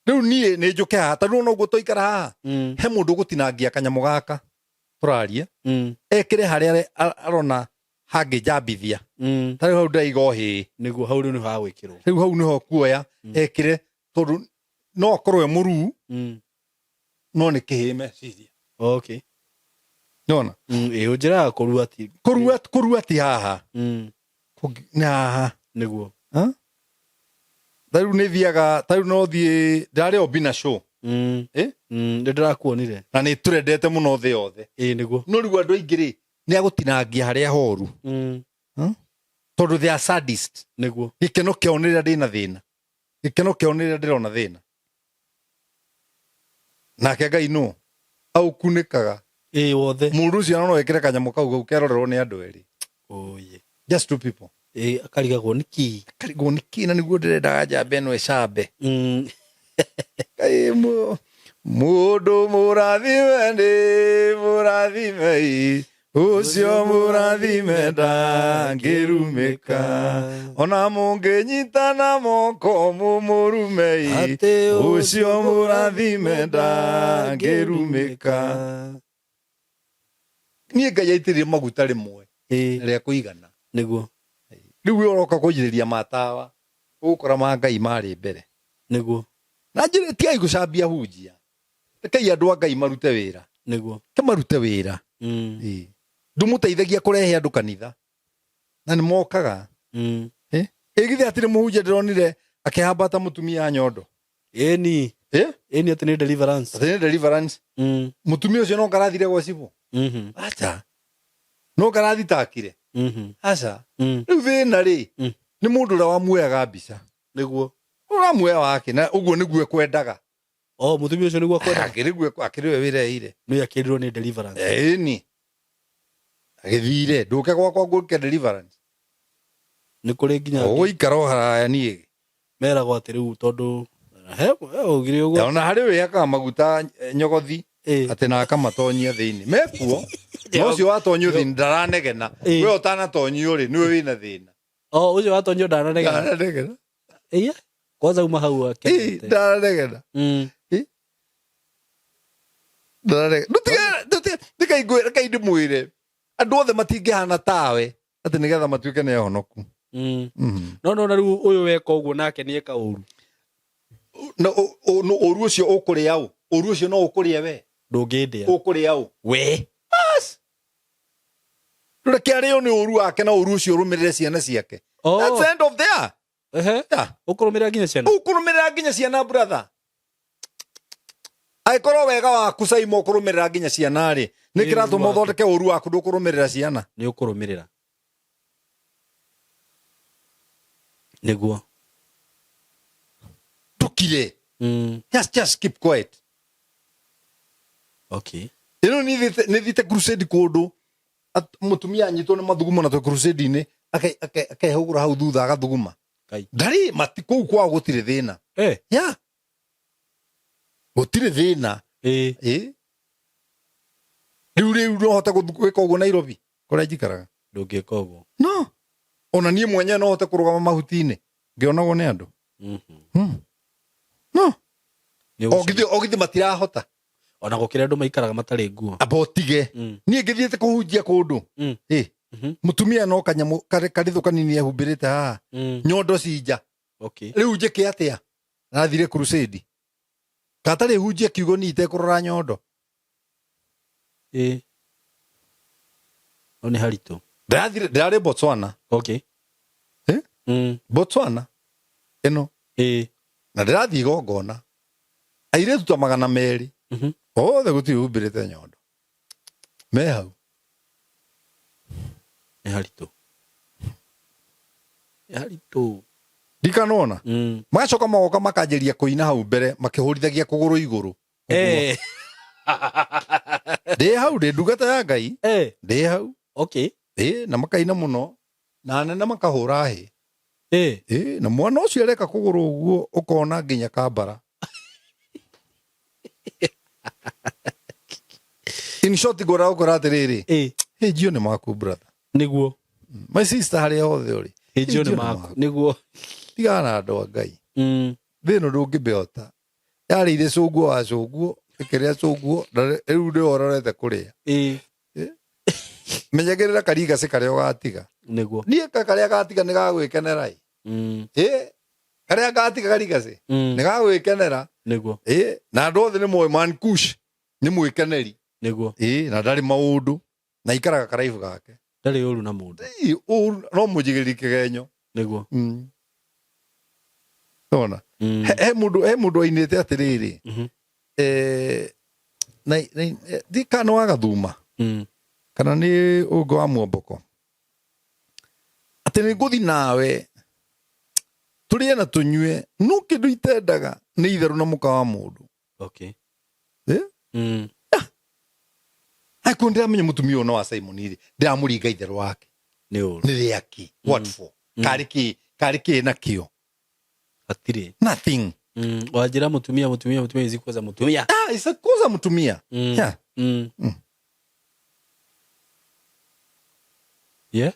Rĩu niĩ nĩ njũke haha, ta rĩu noguo twaikara haha. He mũndũ ũgũtinangia kanyamũ gaka tũraria. Ekĩre harĩa arona hangĩnjambithia. Ta rĩu hau ndĩraiga ũhĩĩ. Nĩguo hau rĩu nĩho hagwĩkĩrwo. Rĩu hau nĩho kuoya, ekĩre, tondũ no akorwo e mũruu, no nĩ kĩhĩĩ meciria. Nĩwona? Ĩĩ, ũnjĩraga kũrua ti- Kũrua ti haha. Nĩ haha. Nĩguo. Ha? Ta rĩu nĩ thiaga, ta rĩu no thiĩ, ndarĩ o Bina show. Nĩ ndĩrakuonire. Na nĩ tũrendete mũno thĩ yothe. Ĩĩ, nĩguo. No rĩu andũ aingĩ rĩ, nĩ agũtinangia harĩa horu. Tondũ they are sadist. Nĩguo. Gĩkeno kĩao nĩ rĩrĩa ndĩna thĩna. Gĩkeno kĩao nĩ rĩrĩa ndĩrona thĩna. Nake Ngai nũ? Aũkunĩkaga. Ĩĩ, wothe. Mũndũ ũcio no ekĩre kanyamũ kau gau kerorerwo nĩ andũ erĩ. Oye. Just two people. Ĩĩ, akarigagwo nĩ kĩ? Akarigwo nĩ kĩ na nĩguo ndĩrendaga njambe ĩno ĩcambe. Kaĩ mũndũ mũrathime nĩ mũrathime ĩ, ũcio mũrathime ndangĩrumĩka. Ona mũngĩnyitana moko mũmũrume ĩ, Atĩ ũcio mũrathime ndangĩrumĩka. Niĩ Ngai aitĩrĩrie maguta rĩmwe rĩa kũigana. Nĩguo. Rĩu we ũroka kũnjĩrĩria matawa, ũgũkora ma Ngai marĩ mbere. Nĩguo. Na njĩra tigai gũcambia hunjia. Rekei andũ a Ngai marute wĩra. Nĩguo. Ke marute wĩra. Ndũmũteithagia kũrehe andũ kanitha. Na nĩ mokaga. Ĩ githĩ hatirĩ mũhunjia ndĩronire akĩhambata mũtumia nyondo. Ĩni. Ĩni atĩ nĩ deliverance. Atĩ nĩ deliverance. Mũtumia ũcio no karathire gwa cibũ. Acha. No karathitakire. Acha. Rĩu thĩna rĩ, nĩ mũndũ ũrĩa wamuoyaga mbica. Nĩguo. Ũramuoya wake na ũguo nĩguo ekwendaga. Oh, mutumia ũcio nĩguo akwenda. Akĩrĩ akĩrĩ we wĩreheire. Nĩ akĩrirwo nĩ deliverance. Ĩni agĩthire ndũke gwakwa ngũke deliverance. Nĩ kũrĩ nginya angĩ Ũgũikara o haraya niĩ. Meragwo atĩ rĩu tondũ he ũgire ũguo. Ona harĩ wĩhakaga maguta nyogothi atĩ na akamatonyia thĩinĩ mekuo, no ũcio watonyio thĩinĩ ndaranegena. We ũtanatonyio rĩ, nĩwe wĩna thĩna. Oh, ũcio watonyio ndananegena. Ndaranegena. Iya, kwanza uma hau akenete. Ndaranegena. Ndaranegena. Ndũtige reke ndĩmwĩre, andũ othe matingĩhana tawe atĩ nĩgetha matuĩke nĩ ahonoku. No na rĩu ũyũ weka ũguo nake nĩ eka ũru. No ũru ũcio ũkũrĩa ũ? Ũru ũcio no ũkũrĩe we. Ndũngĩndĩa. Ũkũrĩa ũ? We. Bas. Reke arĩo nĩ ũru wake na ũru ũcio ũrũmĩrĩre ciana ciake. Oh. That's the end of there. Ehe. Yeah. Ũkũrũmĩrĩra nginya ciana. Ũkũrũmĩrĩra nginya ciana, brother. Angĩkorwo wega waku Saimo ũkũrũmĩrĩra nginya ciana rĩ, nĩ Nĩ kĩratũma ũru waku. ũthondeke ũru waku ndũkũrũmĩrĩra ciana. Nĩ ũkũrũmĩrĩra. Nĩguo. Ndũkire. Just keep quiet. Okay. Ĩno nĩ thiĩte crusade kũndũ, mũtumia anyitwo nĩ mathugumo na twĩ crusade-inĩ, akehũgũra hau thutha agathuguma. Kai. Ndarĩ mati kũu kwao gũtirĩ thĩna. Yeah. Gũtirĩ thĩna. Rĩu no hote gwĩka ũguo Nairobi kũrĩa njikaraga. Ndũngĩka ũguo. No. Ona niĩ mwenyewe no hote kũrũgama mahuti-inĩ ngĩonagwo nĩ andũ. No. Nĩ ũguo. Ogithĩ matirahota. Ona gũkĩra andũ maikaraga matarĩ nguo. Amba ũtige. Niĩ ngĩthiĩte kũhunjia kũndũ. Mũtumia no kanyamũ karĩthũ kanini ehumbĩrĩte haha. Nyondo cinja. Rĩu njĩke atĩa? Rathire crusade. Katarĩ hunjia kiugo niĩ itekũrora nyondo. No nĩ haritũ. Ndĩrathire, ndĩrarĩ Botswana. Botswana. Ĩno. Na ndĩrathiĩ igongona. Airĩtu ta 200. Othe gũtirĩ humbĩrĩte nyondo. Me hau. Nĩ haritũ. Nĩ haritũ. Ndikanona. Magacoka magoka makanjĩria kũina hau mbere makĩhũrithagia kũgũrũ igũrũ. Ndĩ hau, ndĩ ndungata ya Ngai. Ndĩ hau. Na makaina mũno. Na anene makahũra hĩ. Na mwana ũcio areka kũgũrũ ũguo ũkona nginya kambara. In short, ngwĩra ũkora atĩrĩrĩ. Hĩ, njio nĩ maku, brother. Nĩguo. My sister harĩa hothe ũrĩ. Hĩ, njio nĩ Hĩ, njio nĩ maku. maku. Nĩguo. Tigana na andũ a Ngai. Thĩ ĩno ndũngĩmĩhota. Yarĩire cũguo wa cũguo, ĩkĩrĩa cũguo, na rĩu nĩwe ũrorete kũrĩa. Menyagĩrĩra karigacĩ karĩa ũgatiga. Nĩguo. Niĩ karĩa gatiga nĩ gagwĩkenera ĩ. Karĩa gatiga karigacĩ nĩ gagwĩkenera. Nĩguo. Na andũ othe nĩ moĩ Man Kush nĩ mwĩkeneri. Nĩguo. Na ndarĩ maũndũ, na ikaraga karaibu gake. Ndarĩ ũru na mũndũ. Ũru, no mũnjigĩrĩri kĩgenyo. Nĩguo. Nona. He mũndũ ainĩte atĩrĩrĩ. Ndi kana wa Gathuma. Kana nĩ ũngĩ wa Mwomboko. Atĩ nĩ ngũthi nawe. Tũrĩe na tũnyue, no kĩndũ itendaga nĩ itherũ na mũka wa mũndũ. Ai, kũndĩ ndĩramenya mũtumia ũyũ no wa Simon rĩ, ndĩramũringa itherũ wake. Nĩ ũru. Nĩ rĩaki. What for? Karĩ kĩ? Karĩ kĩ nakĩo? Hatirĩ. Nothing. Wanjĩra mũtumia, mũtumia, mũtumia, ici kwanza mũtumia. Ici kwanza mũtumia. Yeah. Yeah?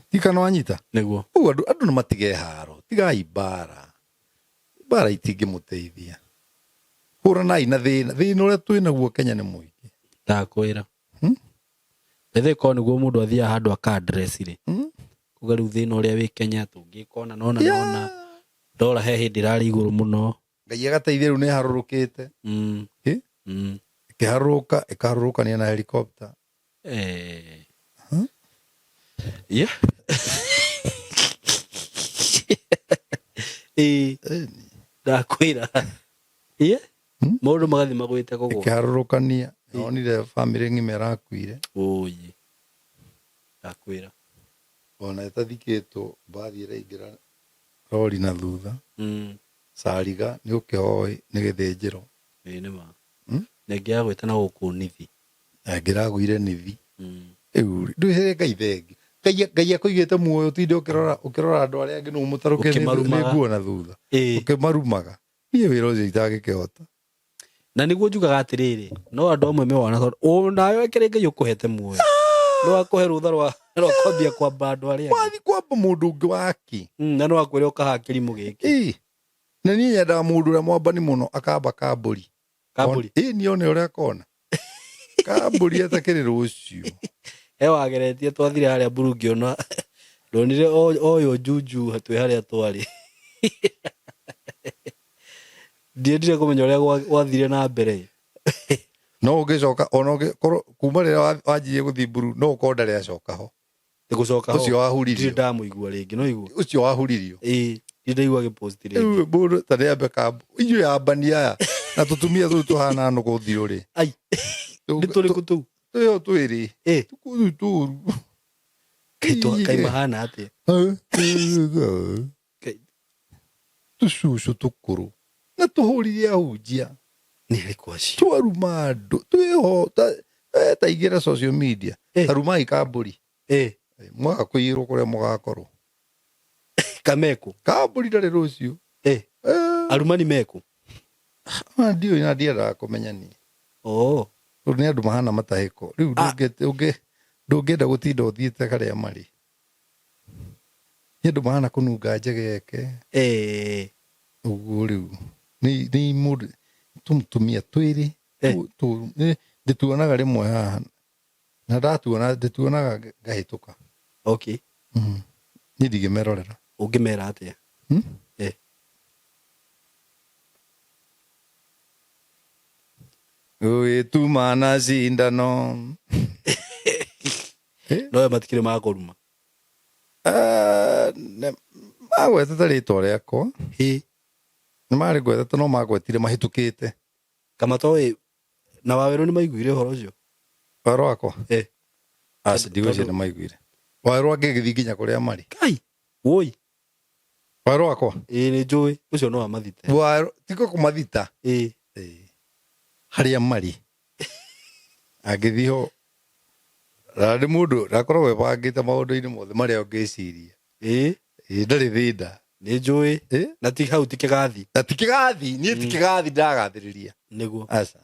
Tika no anyita? Nĩguo. Ũguo andũ nĩ matige haro, tigai mbara. Mbara itingĩmũteithia. Hũranai na thĩna, thĩna ũrĩa twĩ naguo Kenya nĩ mũingĩ. Ndakwĩra. Bethe korwo nĩguo mũndũ athiaga handũ aka address rĩ. Kuga rĩu thĩna ũrĩa wĩ Kenya tũngĩka ona nona nona. Ndora he hĩndĩ ĩrarĩ igũrũ mũno. Ngai agateithia rĩu nĩ ĩharũrũkĩte. Ĩkĩharũrũka, ĩkaharũrũkania na helicopter. Yeah. Ndakwĩra. Maũndũ magathiĩ magwĩte kũgũa. Ĩkĩharũrũkania. Nonire family ng'ima ĩrakuire. Ũi. Ndakwĩra. Ona ĩtathikĩtwo, mbathi ĩraingĩra rori na thutha. Cariga nĩ ũkĩhoi nĩ gĩthĩnjĩro. Ĩĩ nĩ ma. Na ĩngĩ ya gwĩta na gũkũ nithi. Angĩragũire nithi. Rĩu ndwĩhere Ngai thengi. Ngai Ngai akũigĩte muoyo ũtinde ũkĩrora ũkĩrora andũ arĩa angĩ nũ mũtarũke nĩ Ũkĩmarumaga. nĩ nguo na thutha. Ĩĩ. Ũkĩmarumaga. Niĩ wĩra ũcio itangĩkĩhota. Na nĩguo njugaga atĩrĩrĩ, no andũ amwe mewana tondũ onawe kĩrĩ Ngai ũkũhete muoyo. No akũhe rũtha rwa rwa kwambia kwamba andũ arĩa angĩ. Wathi kwamba mũndũ ũngĩ waki. Na no akwĩre ũkaha kĩrimũ gĩkĩ. Ĩĩ. Na niĩ nyendaga mũndũ ũrĩa mwambani mũno akamba kambũri. Kambũri. Ĩĩ niĩ one ũrĩa akona. Kambũri atakĩrĩ rũciũ. He wageretie twathire harĩa mburu ngĩona ndonire oyũ njunju twĩ harĩa twarĩ. Ndiendire kũmenya ũrĩa gwathire na mbere. No ũngĩcoka ona ũngĩkorwo kuma rĩrĩa wanjirie gũthiĩ mburu no ũkorwo ndarĩ acoka ho. Nĩ gũcoka ho. Ũcio wahuririo. Ndirĩ ndamũigua rĩngĩ no igua. Ũcio wahuririo. Ĩĩ, ndirĩ ndaigua agĩpost rĩngĩ. Rĩu mũndũ ta nĩambe kambu. Inyuĩ ambani aya na tũtumia tũu tũhana nũgũ ũthiũ rĩ. Ai, nĩ tũrĩkũ tũu? Tũyo twĩrĩ. Ĩ. Tũkũu tũru. Kaĩ mahana atĩa? Kaĩ- Tũcucu tũkũrũ. Na tũhũrire ahunjia. Nĩ arĩkũ acio? Twaruma andũ. Twĩho ta ingĩra social media. Eh. Ta rumai kambũri. Ĩ, Mwaga kũiyĩrwo kũrĩa mũgakorwo. kamekũ? Kambũri ndarĩ rũciũ. Ĩ, arumani mekũ? Ona ndiũĩ na ndiendaga kũmenya niĩ. Oh. Tondũ nĩ andũ mahana matahĩko. Rĩu ndũngĩenda gũtinda ũthiĩte harĩa marĩ. Nĩ andũ mahana kũnunga njegeke. Ĩ. Ũguo rĩu. Nĩ mũndũ tũmũtumia twĩrĩ. Eh. Ndĩtuonaga rĩmwe haha. Na ndatuona ndĩtuonaga ngahĩtũka. Okay. Niĩ ndingĩmerorera. Ũngĩmera atĩa? Eh. Gũgĩtuma na cindano. No we matikĩrĩ makũruma. Magwetete rĩtwa rĩakwa. Hĩ. Nĩ marĩ ngwetete no magwetire mahĩtũkĩte. Kama toĩ na wawerũ nĩ maiguire ũhoro ũcio? Wawerũ wakwa? Eh. Aca ndigwĩciria nĩ maiguire. Wawerũ angĩgĩthiĩ nginya kũrĩa marĩ. Kai. Woi. Wawerũ wakwa? Ĩĩ nĩ njũĩ. Ũcio no amathite. Wawerũ tiko kũmathita. Ĩĩ. Ĩĩ. Harĩa marĩ. Angĩthiĩ ho na nĩ mũndũ ndakoragwo ebangĩte maũndũ-inĩ mothe marĩa ũngĩciria. Ĩĩ. Ĩĩ ndarĩ thĩna. Nĩ njũĩ. Ĩĩ. Na ti hau ti kĩgathi. Na ti kĩgathi, niĩ ti kĩgathi ndagathĩrĩria. Nĩguo. Aca.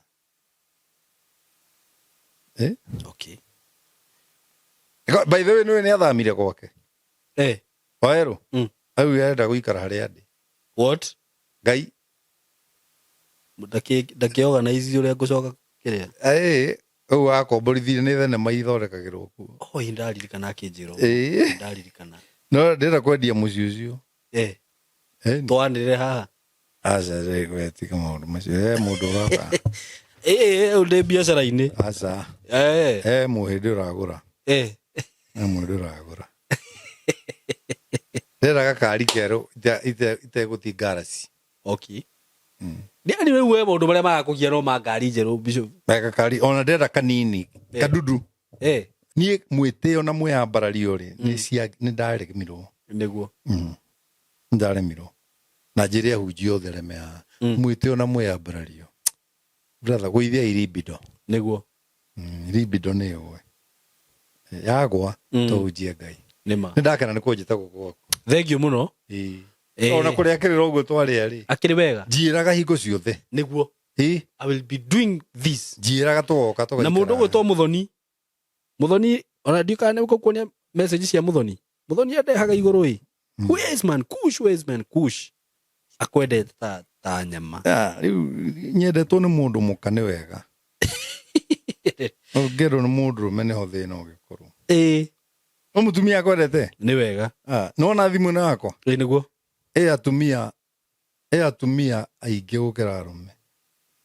Ĩĩ. Okay. By the way, nĩwe nĩ athamire gwake. Eh. Wawerũ. Au arenda gũikara harĩa ndĩ. What? Ngai. Ndakĩ organize ũrĩa ngũcoka kĩrĩa. Ĩĩ, ũguo akomborithirie nĩ thenema ithondekagĩrwo kuo. Oh, ĩ ndaririkana akĩnjĩra ũguo. Ĩĩ. Ndaririkana. No ndĩrenda kwendia mũciĩ ũcio. Eh. Ĩĩ. Twanĩrĩre haha. Aca, rĩ, tiga maũndũ macio. He mũndũ ũragũra. Ĩĩ, ĩĩ, ndĩ biacara-inĩ. Aca. Eh. He mũhĩndĩ ũragũra. Eh. He mũhĩndĩ ũragũra. Ndĩrenda gakari kerũ itegũthiĩ ngaraci. Okay. Nĩ ani rĩu we maũndũ marĩa marakũgia no ma ngari njerũ Bishop. Na gakari ona ndĩrenda kanini. Eh. Kadudu. Eh. Niĩ mwĩtĩo na mwĩyambarario rĩ, nĩ cia nĩ ndaremirwo. Nĩguo. Nĩ ndaremirwo. Na njĩre ahunjia othe arĩa me haha. Mwĩtĩo na mwĩyambarario. Brother, gũithia iribindo. Nĩguo. Iribindo nĩ ĩgwe. Yagwa, tũhunjie Ngai. Nĩma. Nĩ ndakena nĩ kũnjĩta gũkũ gwaku. Thank you mũno. Ĩĩ. Ĩĩ. Ona kũrĩa kĩrĩra ũguo twarĩa rĩ. Akĩrĩ wega. Njĩraga hingo ciothe. Nĩguo. Ĩĩ. I will be doing this. Njĩraga tũgoka tũgaikara. Na mũndũ ũgwĩtwo Mũthoni. Mũthoni, ona ndiũ kana nĩ ũkuonia message cia Mũthoni. Mũthoni andehaga igũrũ ĩ. Where's man kush, where's man kush. Akwendete ta nyama. Ah, rĩu nyendetwo nĩ mũndũ mũka nĩ wega. Ũngĩendwo nĩ mũndũ rũme nĩho thĩna ũngĩkorwo. Ĩĩ. No mũtumia akwendete? Nĩ wega. Ah, nĩwona thimũ ĩno yakwa? Ĩĩ nĩguo. Ĩ atumia aingĩ gũkĩra arũme.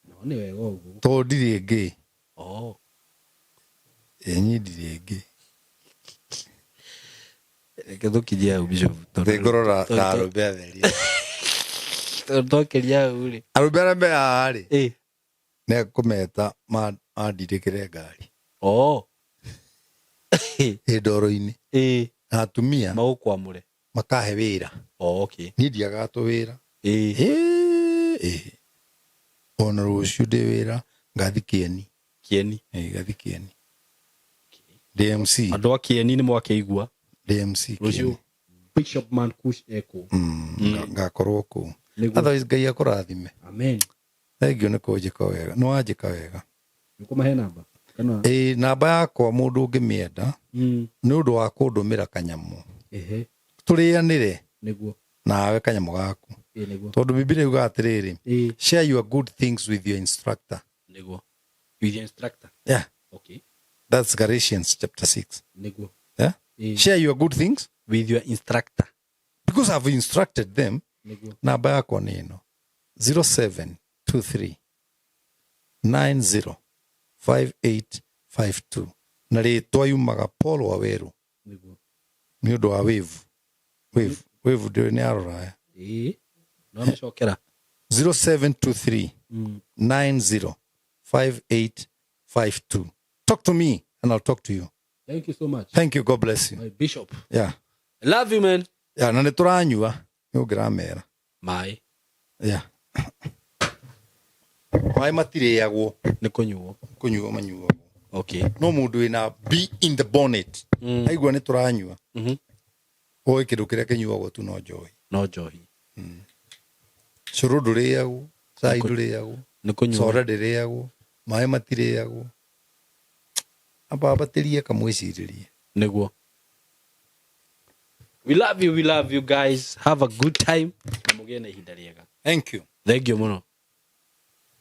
No nĩ wega ũguo. Tondũ ndirĩ ngĩ. Oh. Ĩ niĩ ndirĩ ngĩ. Reke tũkinyie hau Bishop. Nĩngũrora ta arũme atheri. Tondũ twakĩria hau rĩ. Arũme arĩa me haha rĩ. Ĩ. Nĩ ngũmeta mandindĩkĩre ngari. Oh. Ĩ ndoro-inĩ. Ĩ. Na atumia. Magũkwamũre. Makahe wĩra. Oh, okay. Niĩ ndiagaga tũwĩra. Ĩ. Ĩ. Ĩ. Ona rũciũ ndĩ wĩra ngathi Kĩeni. Kieni. Ĩ, ngathi Kĩeni ndĩ MC. Andå a Kieni nä mwakä Ndĩ MC. Rũciũ Kĩeni. Bishop Man Kush ekå. Ngakorwo kũu. Nĩguo. Otherwise Ngai akũrathime. Amen. Thengiũ nĩ kũnjĩka wega, nĩ wanjĩka wega. Nä kå mahe namba kana? Ĩ, namba yakwa mũndũ ũngĩmĩenda nĩ ũndũ wa kũndũmĩra kanyamũ Ehe. tũrĩanĩre Nĩguo. nawe kanyamũ gaku. Ĩ, nĩguo. Tondũ Bibilia yugaga atĩrĩrĩ, Ĩ. "Share your good things with your instructor." Nĩguo, with the instructor. Yeah. Okay. That's Galatians chapter 6. Nĩguo. Yeah? Ĩ. Share your good things with your instructor. Because I've instructed them. Nĩguo. Namba yakwa nĩ ĩno, 0723 90 5852, na rĩtwa yumaga Paul Waweru. Nĩguo. Nĩ ũndũ wa wave wave wave, ndĩũĩ nĩ aroraya. Ĩ, no mĩcokera. 0723 90 5852. Talk to me and I'll talk to you. Thank you so much. Thank you. God bless you. My bishop. Yeah. Love you, man. Yeah, na nĩ tũranyua nĩ ũngĩramera. Maĩ. Yeah, maĩ matirĩagwo. Nĩ kũnyuo. Kũnyuo manyuagwo. Okay. No mũndũ wĩna be in the bonnet aigua nĩ tũranyua, oĩ kĩndũ kĩrĩa kĩnyuagwo tu no njohi. No njohi. Cũrũ ndũrĩagwo, cai ndũrĩagwo. Nĩ kũnyuo. Soda ndĩrĩagwo, maĩ matirĩagwo. Ambambatĩrie kamwĩcirĩrie. Nĩguo. We love you, we love you guys. Have a good time na mũgĩe na ihinda rĩega. Thank you. Thank you mũno.